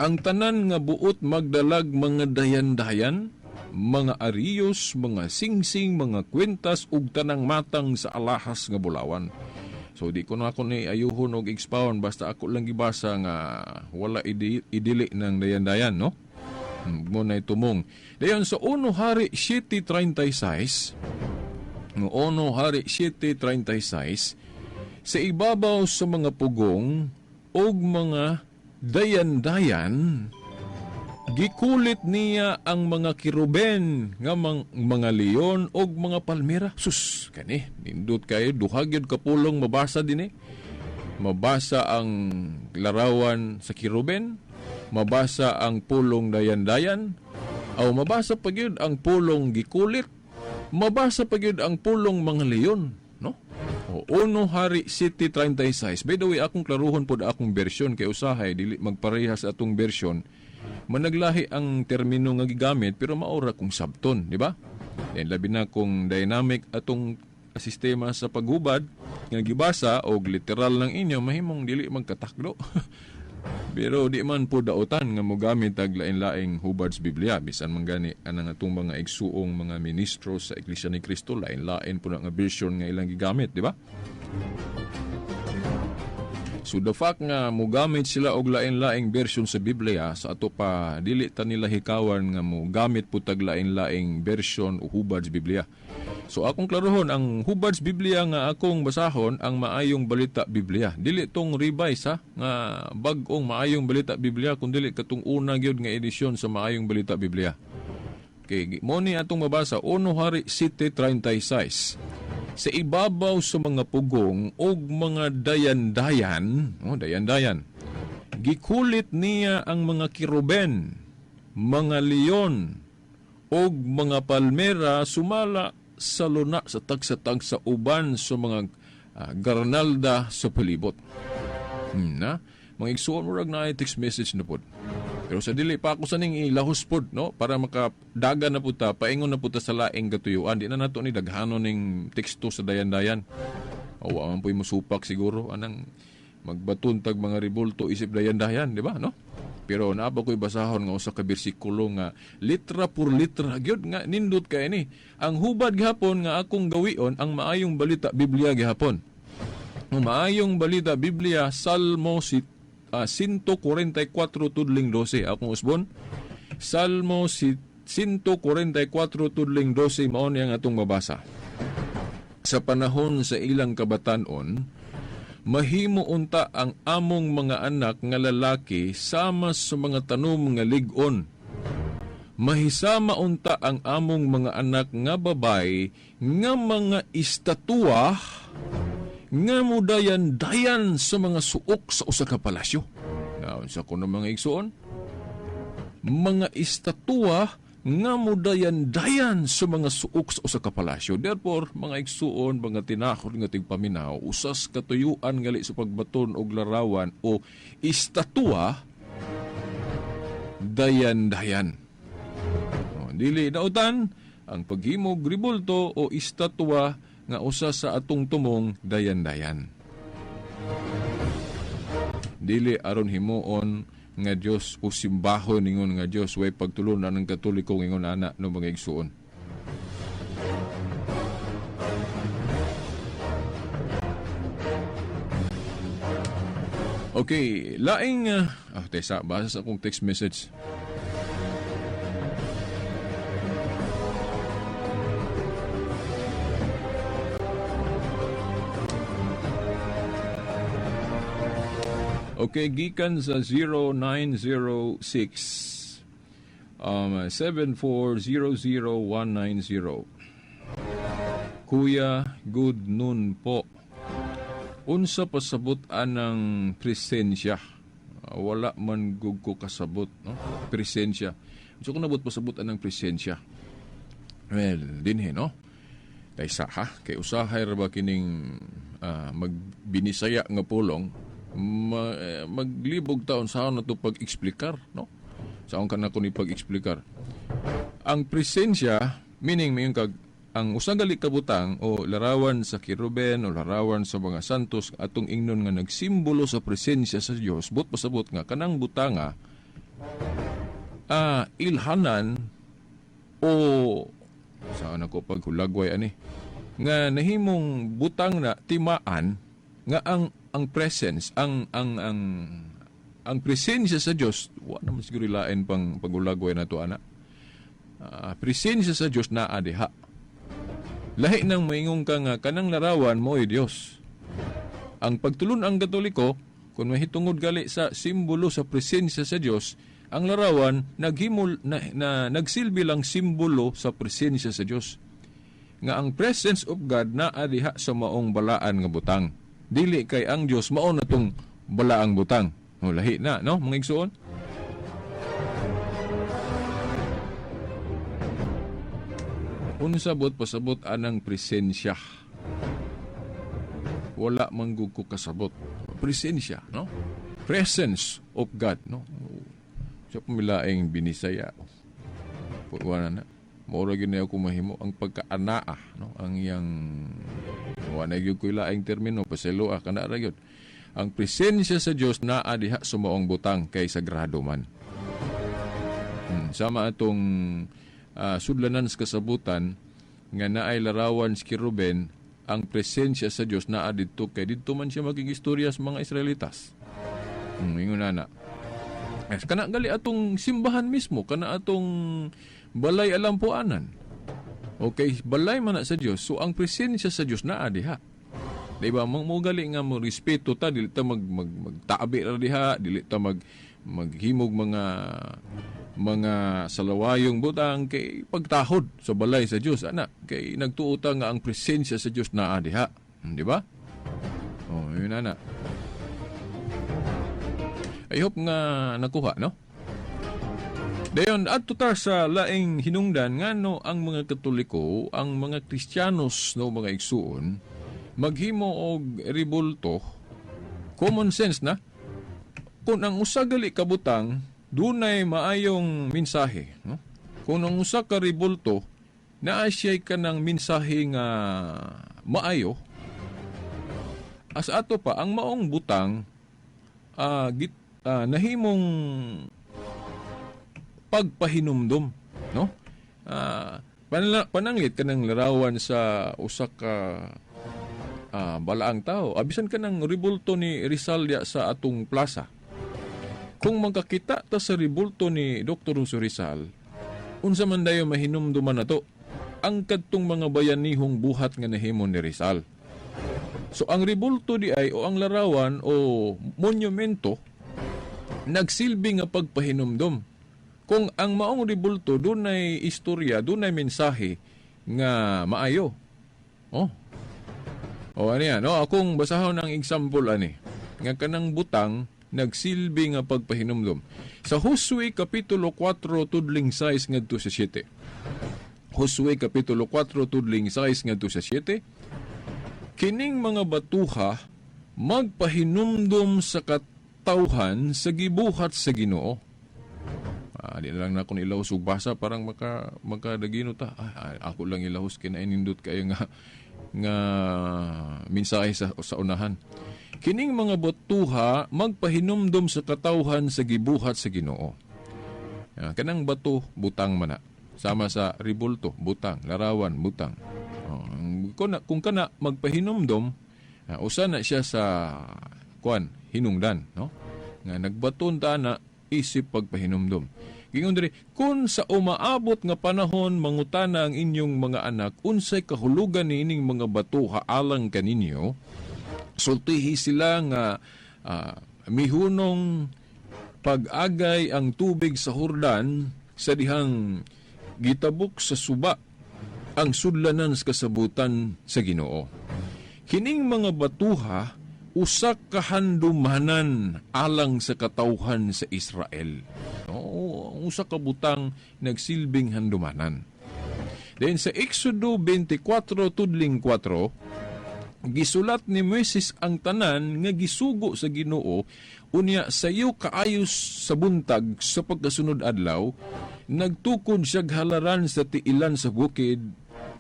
ang tanan nga buot magdalag mga dayan-dayan, mga ariyos, mga singsing, mga kwentas ug tanang matang sa alahas nga bulawan. So di ko na ako ni ayuhon og expound, basta ako lang gibasa nga wala idili ng dayan-dayan, no? Mo na itumong. Dayon sa 1 Hari 7:36, no 1 Hari 7:36, sa ibabaw sa mga pugong og mga dayan-dayan, gikulit niya ang mga kiruben nga mga leon og mga palmera. Sus, kani nindot kayo, duha gyud ka pulong mabasa dinhi. Mabasa ang larawan sa kiruben, mabasa ang pulong dayan-dayan, o mabasa pa gyud ang pulong gikulit, mabasa pa gyud ang pulong mga leon, no? O, 1 Hari 7:36. By the way, akong klaruhon pod akong version kay usahay dili magpareha sa atong version. Managlahi ang termino nga gigamit pero maora kung sabton, di ba? Then labi na kung dynamic atong sistema sa paghubad nga gibasa og literal lang inyo, mahimong dili magkatakdo. Pero di man po daotan nga mogamit og lain-laing hubad sa Biblia, bisan man gani anang atong mga igsuong mga ministro sa Iglesia ni Cristo, lain-lain po na nga version nga ilang gigamit, di ba? So the fact nga mogamit sila og lain-laing version sa Biblia, sa ato pa dili ta nila hikawan nga mogamit po tag lain-laing version o hubad sa Biblia. So akong klarohon ang hubad sa Biblia nga akong basahon ang Maayong Balita Biblia. Dili tong revise ha nga bag-ong Maayong Balita Biblia, kun dili katong una gyud nga edisyon sa Maayong Balita Biblia. Okay, mo ni atong mabasa 1 Hari 7:36. Sa ibabaw sa mga pugong og mga dayan-dayan, oh, dayan-dayan, gikulit niya ang mga kiruben, mga leon, og mga palmera sumala sa luna sa tagsa-tagsa uban sa mga garnalda sa palibot. Na? Mga igsuon, murag na text message na pod. Pero sa dili pa ako sa ning ilahos pod, no, para makadagan na pud ta, paingon na pud ta sa laing katuyuan. Di na nato ni daghanon ning teksto sa dayan-dayan. O wa man puy musupak siguro anang magbaton tag mga ribulto isip dayan-dayan, di ba, no? Pero naa ba ko'y basahon nga usa ka bersikulo nga litra por litra gyud nga nindot kay ni. Ang hubad gihapon nga akong gawion ang Maayong Balita Biblia gihapon. Ang Maayong Balita Biblia, Salmo 144 tudling 12. Akong usbon. Salmo 144 tudling 12 mao ni ang atong mabasa. Sa panahon sa ilang kabatanon, mahimo unta ang among mga anak nga lalaki sama sa mga tanom nga lig-on. Mahisama unta ang among mga anak nga babay nga mga istatua nga mudayan-dayan sa mga suok sa usa ka palasyo. Naunsa ko ng mga igsuon? Mga istatua nga mudayan-dayan sa mga suok sa usa ka palasyo. Therefore, mga igsuon, mga tinahod nga tigpaminaw, usas katuyuan ngali sa pagbaton og larawan o istatua, dayan-dayan. O, dili dautan ang paghimog ribulto o istatua nga usa sa atong tumong dayan-dayan. Dili aron himuon nga Dios o simbahon ingon nga Dios, way pagtulunan ng Katoliko ingon ana no mga igsuon. Okay, laing tesa, basa sa akong text message. Okay, gikan sa 0906 7400190. Kuya, good noon po. Unsa pasabot anang presensya? Wala man gug ko kasabot, no? Presensya. Unsa ko nabot pasabot anang presensya? Well, dinhi, no? Kaysa ha, kay usahay ra ba kining magbinisaya nga pulong, maglibog taon sa na to pag-eksplikar, no? Saon ka na ko ni pag-eksplikar. Ang presensya, meaning mayon kag ang usa gali ka butang o larawan sa kiruben o larawan sa mga santos atong ingnon nga nagsimbolo sa presensya sa Dios, but pasabot nga kanang butanga ilhanan o saan ako paghulagway ani nga nahimong butang na timaan nga ang presence, ang presensya sa Dios, wa naman siguro lain pang pagulagway na to ana. Presensya sa Dios naa diha. Lahi nang moingon ka nga kanang larawan mo'y Dios. Ang pagtulon ang Katoliko, kung mahitungod gali sa simbolo sa presensya sa Dios, ang larawan naghimol na, na nagsilbi lang simbolo sa presensya sa Dios. Nga ang presence of God naa diha sa maong balaan nga butang. Dili kay ang Dios mao na tong balaang butang. O, lahi na, no, mga igsuon? Unsa bot pasabot anang presensya? Wala man gud ko kasabot. Presensya, no? Presence of God, no? Sa pamilaing Binisaya. Wala na. Mora gyud na ako mahimo ang pagkaanaa, no? Ang iyang wala na gyud ko laing termino, paselo ah, kana ra gyud. Ang presensya sa Dios naa diha sa maong butang kay sagrado man. Sama atong sudlanan sa kasabutan nga naay larawan si Kiruben, ang presensya sa Dios naa didto kay didto man siya maging istorya sa mga Israelitas. Ingon na. Es kana gali atong simbahan mismo, kana atong balay alampuanan. Okay, balay man na sa Dios. So ang presensya sa Dios naa diha. Di ba? Mo gali nga mo respeto ta, dili ta mag, mag magtabi ra diha, dili ta maghimog mga salawayong butang kay pagtahod sa balay sa Dios ana kay nagtuo ta nga ang presensya sa Dios naa diha. Di ba? Oh, yun ana. I hope nga nakuha, no? Dayon, adto ta sa laing hinungdan ngano ang mga Katoliko, ang mga Kristiyanos, no, mga igsuon, maghimo og rebulto, common sense na. Kung ang usa gali ka butang dunay maayong mensahe, no? Kung ang usa ka rebulto naa siya'y kanang mensahe nga maayo, as ato pa ang maong butang nahimong pagpahinumdum, no? Pananglit kanang larawan sa usa ka balaang tao, abisan kanang rebulto ni Rizal diya sa atong plaza. Kung magkakita ta sa rebulto ni Dr. Jose Rizal, unsa man dayo mahinumduman nato ang kadtong mga bayanihong buhat nga nahimo ni Rizal. So ang rebulto di ay o ang larawan o monumento nagsilbi nga pagpahinumdum. Kung ang maong rebulto dunay istorya, dunay mensahe nga maayo. Oh. O ano yan? No, akong basahon ang example ani nga kanang butang nagsilbi nga pagpahinumdum. Sa Josue kapitulo 4 tudling 6 ngadto sa 7. Josue kapitulo 4 tudling 6 ngadto sa 7. Kining mga batuha magpahinumdum sa katawhan sa gibuhat sa Ginoo. Di na lang na akong ilahos og basa parang makadagino ta. Ako lang ilahos kinainindot kayo nga nga mensahe sa unahan. Kining mga batuha magpahinumdum sa katawhan sa gibuhat sa Ginoo. Kanang bato butang mana. Sama sa ribulto butang, larawan butang. Kung kana magpahinumdum, usa na siya sa kuan hinungdan, no? Nga nagbaton ta na isip pagpahinumdum. Gingon diri, kung sa umaabot nga panahon mangutana ang inyong mga anak unsay kahulugan niining mga bato alang kaninyo, sultihi sila nga mihunong pag-agay ang tubig sa Hordan sa dihang gitabok sa suba ang sudlanan sa kasabutan sa Ginoo. Kining mga batuha usa ka handumanan alang sa katawhan sa Israel. No, usa ka butang nagsilbing handumanan. Then sa Exodo 24 tudling 4, gisulat ni Moises ang tanan nga gisugo sa Ginoo, unya sayo kaayos sa buntag sa pagkasunod adlaw, nagtukod siya halaran sa tiilan sa bukid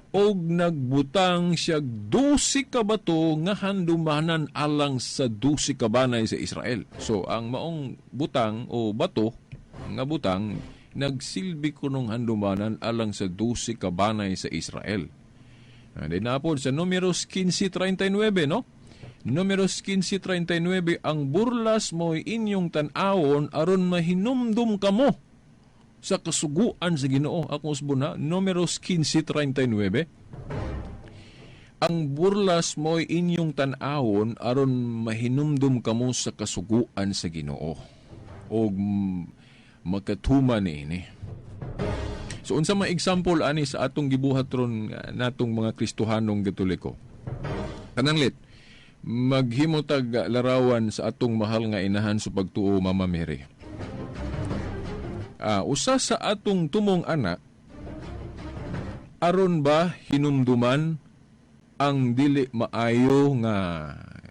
og nagbutang siya 12 ka bato nga handumanan alang sa 12 ka banay sa Israel. So ang maong butang o bato nga butang nagsilbi kunong handumanan alang sa 12 ka banay sa Israel. And then napod sa Numeros 15:39, no? Numeros 15:39, ang burlas mo'y inyong tan-awon aron mahinumdum kamo sa kasuguan sa Ginoo. Akong usbon ha, Numeros 15:39. Ang burlas mo'y inyong tan-awon aron mahinumdum kamo sa kasuguan sa Ginoo og makatuma niini. So unsa may example ani sa atong gibuhat ron natong mga Kristohanong Katoliko? Kananglit maghimo tag larawan sa atong mahal nga inahan sa pagtuo, Mama Mary. Usa sa atong tumong anak aron ba hinumduman Ang dili maayo nga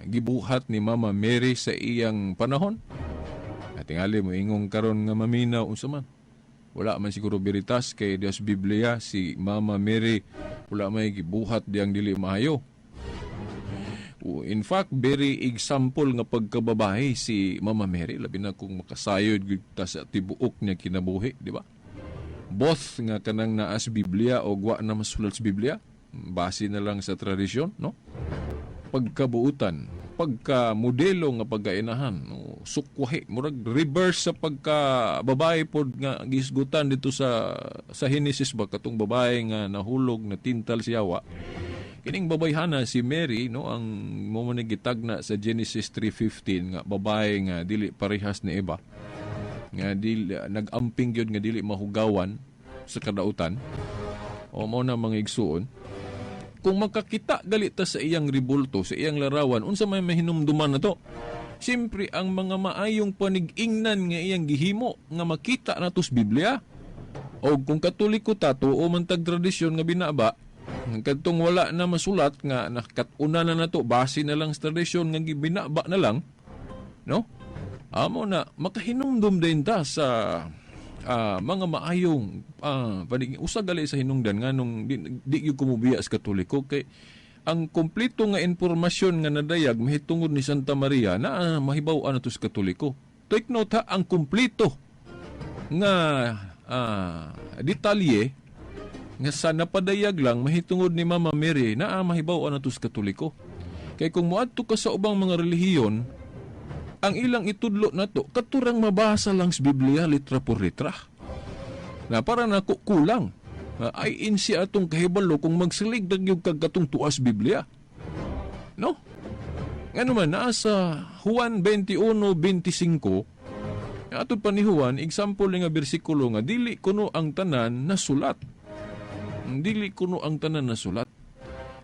gibuhat ni Mama Mary sa iyang panahon? Tingali mo ingong karon nga maminaw, unsa man? Wala man siguro beritas kay Dios Biblia si Mama Mary wala may gibuhat diyang dili maayo. In fact, very example nga pagkababae si Mama Mary, labi na kung makasayod gyud ta sa tibuok niya kinabuhi, di ba? Both nga kanang naas Biblia o wa na masulat sa Biblia, base na lang sa tradisyon, no? Pagkabuutan, pagka modelo nga pagkainahan, no? Sukwahi, murag reverse sa pagka babae pod nga gisgutan dito sa Genesis ba, katong babae nga nahulog na tintal si Yawa. Kining babayhana si Mary, no, ang mo man gitagna sa Genesis 3:15 nga babae nga dili parehas ni Eva, nga dili nagamping gyud nga dili mahugawan sa kadautan. O mo na, mga igsuon, kung makakita gali ta sa iyang ribulto, sa iyang larawan, unsa may mahinumduman na to? Siyempre, ang mga maayong panigingnan nga iyang gihimo nga makita nato sa Biblia. O kung Katoliko ta, tuo man tag tradisyon nga binaba, kadtong wala na masulat nga nakat-una na nato, base na lang sa tradisyon nga gibinaba na lang, no? Amo na makahinumdum din ta sa mga maayong panig usa gali sa hinungdan nganong di gyud kumubiya sa Katoliko kay ang kompleto nga impormasyon nga nadayag mahitungod ni Santa Maria na mahibaw-an nato sa Katoliko. Take note ha, ang kompleto nga detalye nga sa napadayag lang mahitungod ni Mama Mary na mahibaw-an nato sa Katoliko. Kay kung moadto ka sa ubang mga relihiyon, ang ilang itudlo nato katurang mabasa lang sa Biblia litra por litra. Na para nako kulang. Na ay insi atong kahibalo kung magsilig gyud kag katong tuas Biblia. No? Ngano man naa sa Juan 21:25, atod pa ni Juan, example nga bersikulo nga dili kuno ang tanan nasulat. Dili kuno ang tanan nasulat.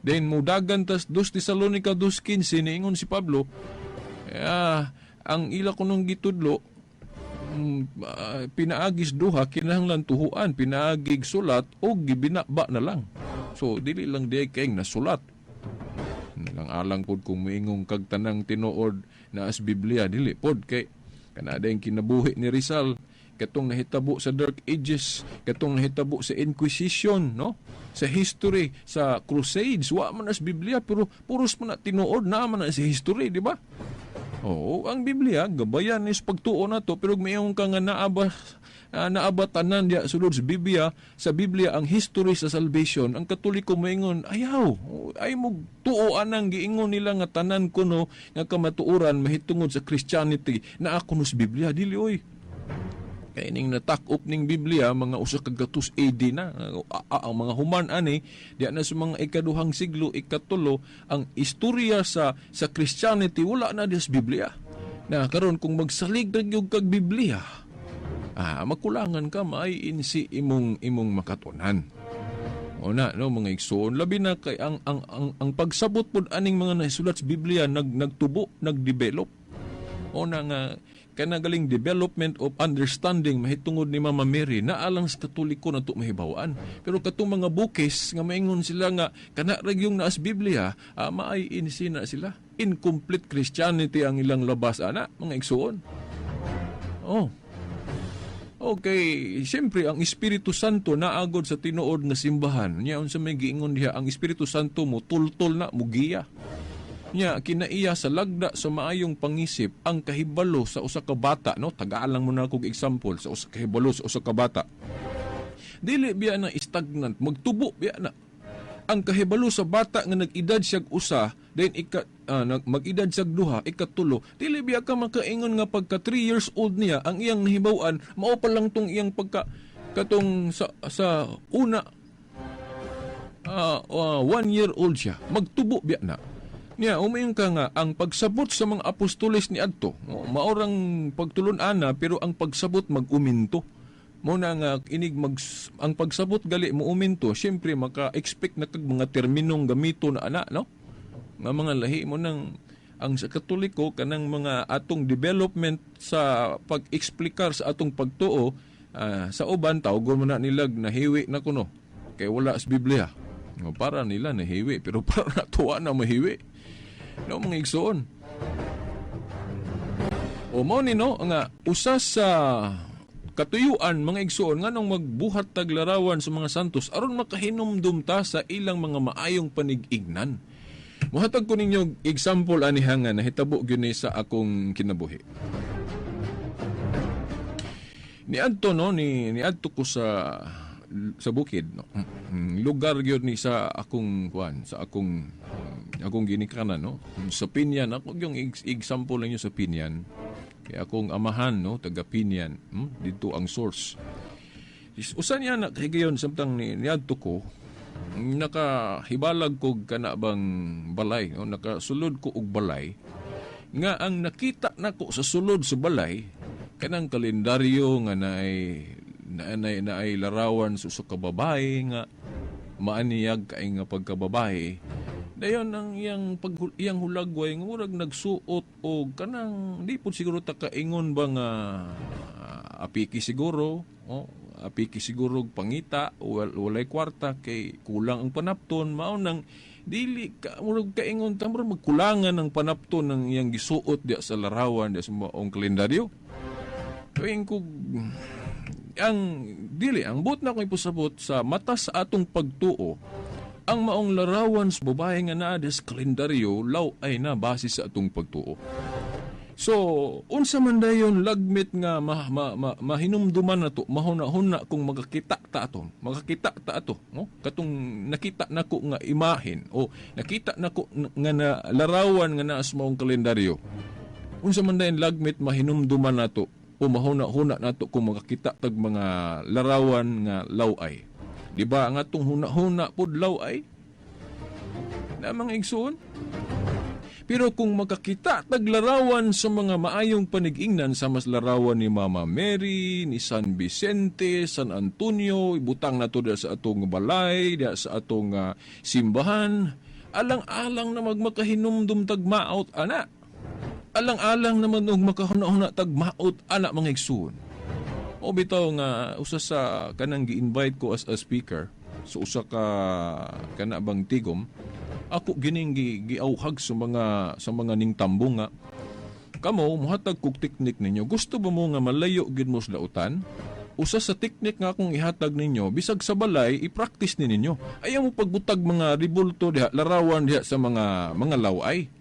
Then mudagan tas 2 Tesalonica 2:15, niingon si Pablo, ang ila kunong gitudlo pinaagis duha kinahanglan tuhuan, pinaagig sulat o gibinaba na lang. So dili lang di kay nasulat. Lang alang pod kung moingong kag tanang tinuod na as Biblia, dili pod kay kanada yung kinabuhi ni Rizal, katong nahitabo sa Dark Ages, katong nahitabo sa Inquisition, no, sa history sa Crusades, wa man as Biblia pero puros man na tinuod na man na sa history, di ba? Oo, ang Biblia gabayan is pagtuo na to, pero mayon ka nga naaba tanan diya sulod sa Biblia ang history sa salvation, ang Katoliko moingon ayaw ay mo tuo anang giingon nila nga tanan kuno nga kamatuoran mahitungod sa Christianity na ako sa Biblia. Dili oy. Kay ning natak-op ning Biblia mga 100 AD na ang mga human ani diya na sa mga ikaduhang siglo, ikatulo, ang istorya sa Christianity wala na diya sa Biblia. Na karon kung magsalig ra gyud kag Biblia, makulangan ka, maay insi imong makatunan. O na, no, mga igsoon, labi na kay ang pagsabot pod aning mga nasulat sa Biblia nagtubo, nagdevelop. O na nga kanagaling development of understanding mahitungod ni Mama Mary na alang sa Katoliko na to mahibaw-an. Pero katong mga bukis nga maingon sila nga kana ra yung naas Biblia, maay insina sila. Incomplete Christianity ang ilang labas ana, mga igsoon. Oh. Okay, siyempre ang Espiritu Santo naagod sa tinuod nga simbahan. Nya unsa may giingon diha, ang Espiritu Santo mo tultol na mugiya. Nya kinaiya sa lagda sa maayong pangisip ang kahibalo sa usa ka bata, no? Tagalang mo na kog example sa usa kahibalo sa usa ka bata. Dili biya na stagnant, magtubo biya na. Ang kahibalo sa bata nga nag-edad siyag 1, then mag-edad siyag 2, ikatulo, dili biya ka makaingon nga pagka 3 years old niya ang iyang nahibaw-an mao pa lang tong iyang pagka katong sa una 1 year old siya, magtubo biya na. Niya, umayon ka nga, ang pagsabot sa mga apostoles ni adto, no, maorang pagtulon-ana, pero ang pagsabot mag-uminto. Mo na nga inig mag ang pagsabot gali mo uminto, syempre maka-expect na kag mga terminong gamito na ana, no? Nga mga lahi mo nang ang sa Katoliko kanang mga atong development sa pag-eksplikar sa atong pagtuo sa uban tawgon mo na nilag nahiwi na kuno kay wala sa Biblia. No, para nila nahiwi, pero para natuwa na mahiwi. No, mga igsoon. O mao ni, no, nga usa sa katuyuan, mga igsoon, nganong magbuhat tag larawan sa mga santos aron makahinumdum ta sa ilang mga maayong panig-ignan. Muhatag ko ninyo example aniha nga nahitabo gyud ni sa akong kinabuhi. Niadto, no, ni niadto ko sa bukid, no. Lugar gyud ni sa akong kuan, sa akong akong ginikanan, no. Sa Pinyan ako yung example ninyo sa Pinyan. Kay akong amahan, no, taga Pinyan, Didto ang source. Usa niya na kahigayon samtang ni niadto ko, nakahibalag ko kana bang balay, no? Nakasulod ko og balay nga ang nakita nako sa sulod sa balay kanang kalendaryo nga naay larawan sa usa ka babae nga maaniyag kay nga pagkababae. Dayon ang iyang pag iyang hulagway nga murag nagsuot og kanang di pud siguro ta kaingon ba nga apiki siguro, oh, apiki siguro og pangita, walay kwarta kay kulang ang panapton, mao nang dili ka murag kaingon ta murag magkulangan ang panapton ng iyang gisuot diya sa larawan diya sa maong kalendaryo. Tuwing ko ang dili ang buot na akong ipasabot, sa mata sa atong pagtuo, ang maong larawan sa babae nga naa sa kalendaryo law-ay na base sa atong pagtuo. So, unsa man dayon lagmit nga mahinumduman nato, mahuna-huna kung makakita ta ato, no? Katong nakita nako nga imahen o nakita nako nga na larawan nga naa sa maong kalendaryo. Unsa man dayon lagmit mahinumduman nato o mahuna-huna nato kung makakita tag mga larawan nga law-ay? Di ba ang atong huna-huna pod law-ay? Na mga igsoon? Pero kung makakita tag larawan sa mga maayong panigingnan, sa mas larawan ni Mama Mary, ni San Vicente, San Antonio, ibutang nato diya sa atong balay, diya sa atong simbahan, alang-alang na magmakahinumdum tag maot ana. Alang-alang naman og makahuna-huna tag maot ana, mga igsoon. O bitaw nga usa sa kanang gi-invite ko as a speaker sa usa ka kana bang tigom, ako gining giauhag sa mga ningtambong nga kamo mohatag kog teknik ninyo. Gusto ba mo nga malayo gid mo sa dautan? Usa sa teknik nga akong ihatag ninyo, bisag sa balay i-practice ni ninyo, ayaw mo pagbutag mga ribulto diha, larawan diha sa mga laway.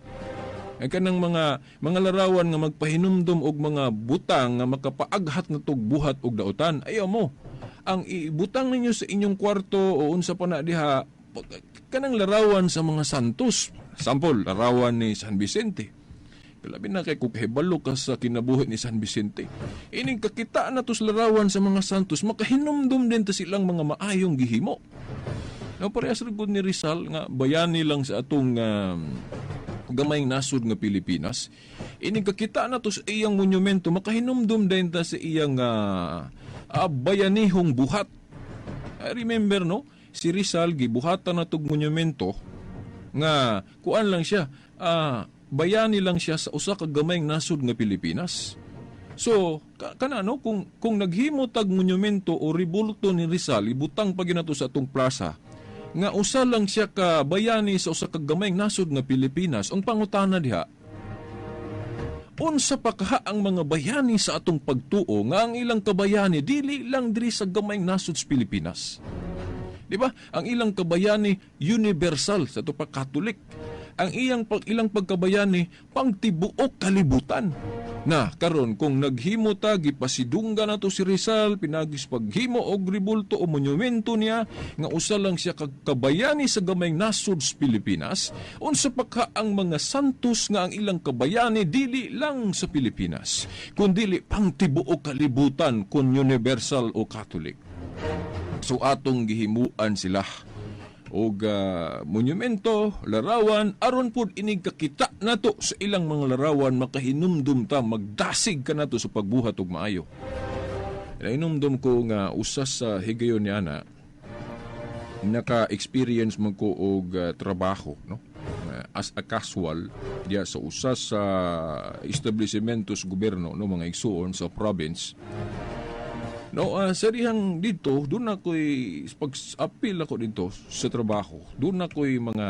Ay kanang mga larawan nga magpahinumdum og mga butang nga makapaaghat na tog buhat og dautan. Ayaw mo. Ang ibutang ninyo sa inyong kwarto o unsa pa na diha, kanang larawan sa mga santos. Sample, larawan ni San Vicente. Labi na kay kung kahibalo ka sa kinabuhi ni San Vicente. Ining kakita na to sa larawan sa mga santos, makahinumdum din ta silang mga maayong gihimo. No, parehas ra gud ni Rizal nga bayani lang sa atong gamayng nasod nga Pilipinas. Ining kakita na to sa iyang monumento, makahinumdum din ta sa iyang bayanihong buhat. I remember, no, si Rizal gibuhatan na tog monumento nga kuan lang siya, bayani lang siya sa usa ka gamayng nasod nga Pilipinas. So, kana, no, kung naghimo tag monumento o ribulto ni Rizal, ibutang pa ginato sa atong plaza nga usa lang siya ka bayani sa usa ka gamayng nasod nga Pilipinas. Ang pangutana diha, unsa pa kaha ang mga bayani sa atong pagtuo nga ang ilang kabayani dili lang diri sa gamayng nasod sa Pilipinas? Di ba? Ang ilang kabayani universal sa ato pa Catholic. Ang ilang pagkabayani pangtibuok kalibutan. Na karon kung naghimo ta, gipasidungga nato si Rizal pinagis paghimo og ribulto o monumento niya nga usa lang siya ka kabayani sa gamayng nasod sa Pilipinas, unsa pa ka ang mga santos nga ang ilang kabayani dili lang sa Pilipinas kundili pangtibuok kalibutan, kun universal o Catholic? So atong gihimuan sila og monumento, larawan, aron pud inig kakita nato sa ilang mga larawan, makahinumdum ta, magdasig ka nato sa pagbuhat og maayo. Nahinumdum ko nga usa sa higayon niya na naka-experience man ko og trabaho, no, as a casual diya sa usa sa establishmento sa gobyerno, no, mga igsuon, sa province. No, sa dihang dito, doon ako'y pag-apil ako dito sa trabaho. Doon ako'y mga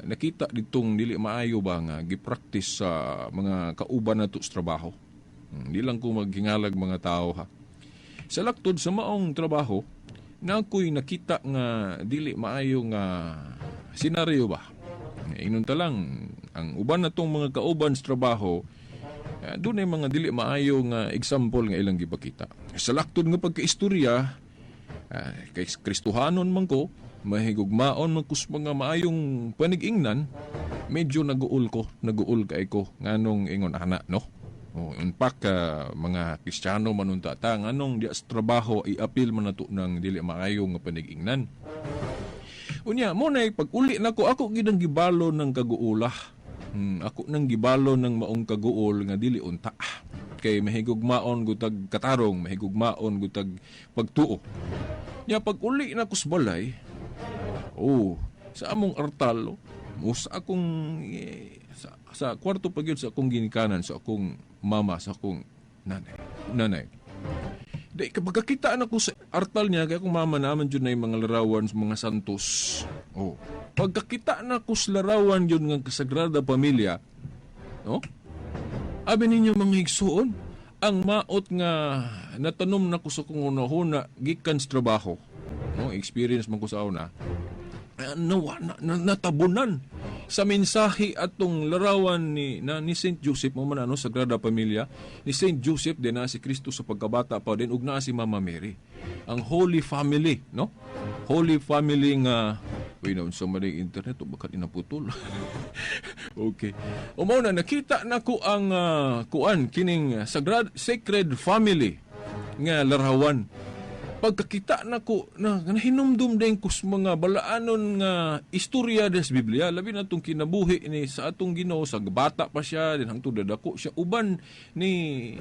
nakita ditong dili maayo ba nga gipractice sa mga kauban nato sa trabaho. Di lang ko maghingalag mga tao ha. Sa laktod sa maong trabaho, na ako'y nakita nga dili maayo nga senaryo ba. Ingon ta lang, ang uban natong mga kauban sa trabaho, doon ay mga dili maayo nga example nga ilang gipakita. Sa laktod nga pagkaistorya, kay Kristohanon man ko, mahigugmaon man kus mga maayong panigingnan, medyo naguol ko, naguol kay ko nganong ingon ana, no? Oh, in fact, mga Kristiyano man unta ta nganong di sa trabaho iapil man nato ng dili maayo nga panigingnan. Unya, mo na pag uli nako, ako gid ang gibalo ng kaguola. Ako nang gibalo ng maong kaguol nga dili unta. Kay mahigugmaon gutag katarong, mahigugmaon gutag pagtuo. Nya pag uli nako sa balay, oh, sa among artal, oh, sa akong sa kwarto pa gyud sa akong ginikanan, sa akong mama, sa akong nanay. Di, kapag kakita na ko sa artal niya, kaya akong mama naman dyan na yung mga larawan sa mga santos. Oh. Pagkakita na ko sa larawan yun nga Sagrada Pamilya, no? Abi ninyo mga higsuon, ang maot nga natanom na ko sa kong una-una gikan sa trabaho. No, experience man ko sa una. Natabunan sa mensahe atong larawan ni Saint Joseph mo man ano Sagrada Pamilya ni Saint Joseph din na si Kristo sa pagkabata pa din ug naa si Mama Mary, ang Holy Family, no? Holy Family nga uy na unsa man ang internet o baka inaputol. Okay, o mao na nakita nako ang kuan kining Sacred Family nga larawan. Pagkakita nako na nahinumdum din ko sa mga balaanon nga istorya des Biblia, labi na itong kinabuhi ni sa atong Ginoo sa bata pa siya din hangtod dadako siya uban ni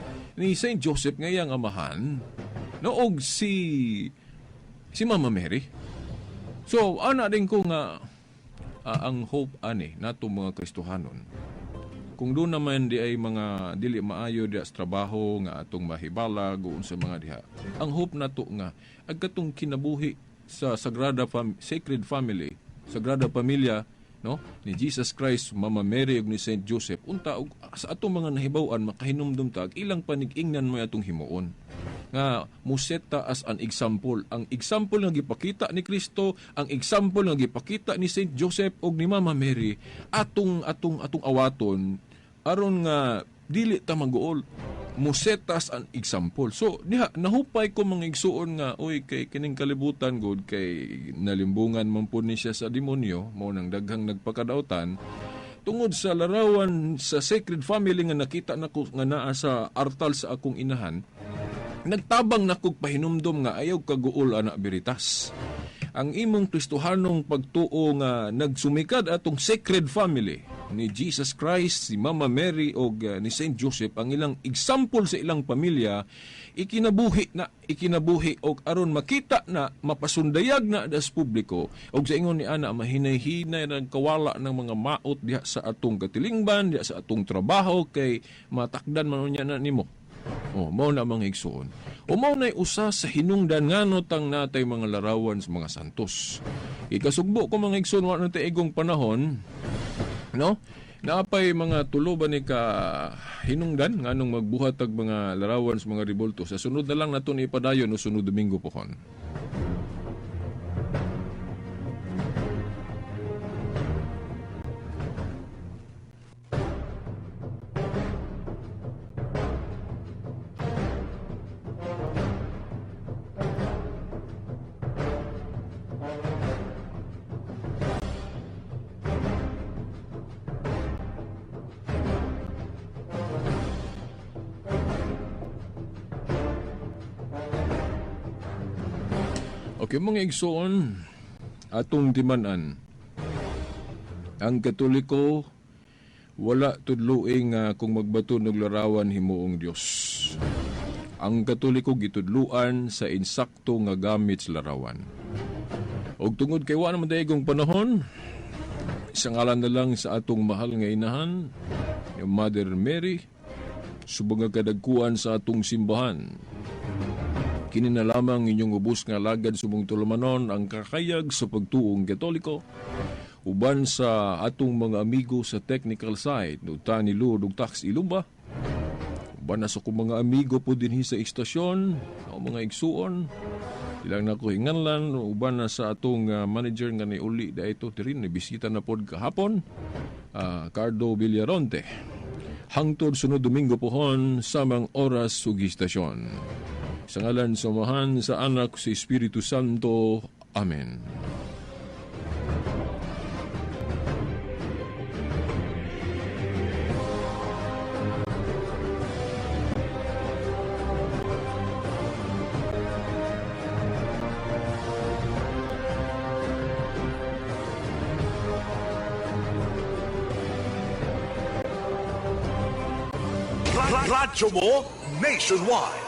Saint Joseph nga iyang amahan, no, og si Mama Mary. So ana din ko nga ang hope ani nato mga Kristohanon, kung doon naman di ay mga dili maayo diha sa trabaho nga atong mahibalag o unsa mga diha, ang hope nato nga ag katong kinabuhi sa Sagrada Sacred Family, Sagrada Pamilya, no, ni Jesus Christ, Mama Mary ug ni Saint Joseph, unta og sa atong mga nahibaw-an makahinumdum ta ag ilang panigingnan mo atong himuon nga museta as an example, ang example nga gipakita ni Kristo, ang example nga gipakita ni Saint Joseph ug ni Mama Mary, atong awaton aron nga dili ta maguol, museta as an example. So diha nahupay ko mga igsuon nga oy kay kining kalibutan gud kay nalimbungan man pud ni siya sa demonyo, mao nang daghang nagpakadautan tungod sa larawan sa Sacred Family nga nakita nako nga naa sa artal sa akong inahan. Nagtabang nakog pahinumdom nga ayaw kaguol ana Veritas. Ang imong Kristohanong pagtuo nga nagsumikad atong Sacred Family ni Jesus Christ, si Mama Mary og ni Saint Joseph, ang ilang example sa ilang pamilya ikinabuhi na, ikinabuhi og aron makita na mapasundayag na das publiko og sa ingon ni ana mahinay-hinay nagkawala ng mga maot diha sa atong katilingban, diha sa atong trabaho kay matakdan man unya na nimo. O, mao na mga igsuon. O mao na'y usa sa hinungdan ngano tang natay mga larawan sa mga santos. Ikasugbo ko mga igsuon, wa na tay igong panahon, no? Naapay mga tulo ba ni ka hinungdan nganong magbuhat og mga larawan sa mga ribulto. Sa sunod na lang nato ni ipadayon o sunod Domingo pohon. Okay, mga igsoon, atong timan-an. Ang Katoliko wala tudluing kung magbato og larawan himuong Dios. Ang Katoliko gitudluan sa insakto nga gamit sa larawan. Og tungod kay wa naman daigong panahon, isang ngalan na lang sa atong mahal nga inahan, yung Mother Mary, subong nga kadagkuan sa atong simbahan. Kini na lamang inyong ubos nga alagad subong tulumanon, ang kakayag sa pagtuong Katoliko, uban sa atong mga amigo sa technical side, no Tani Lourdes ug Tax Ilumba. Uban na sa akong mga amigo po dinhi sa istasyon, o mga igsuon. Ilang na ko hinganlan, uban na sa atong manager nga niuli da ito diri, ni bisita na pod kahapon, Cardo Villaronte. Hangtod sunod Domingo pohon, samang oras ug istasyon. Sa ngalan sa Amahan, sa Anak, sa Espiritu Santo. Amen. Radyo mo nationwide.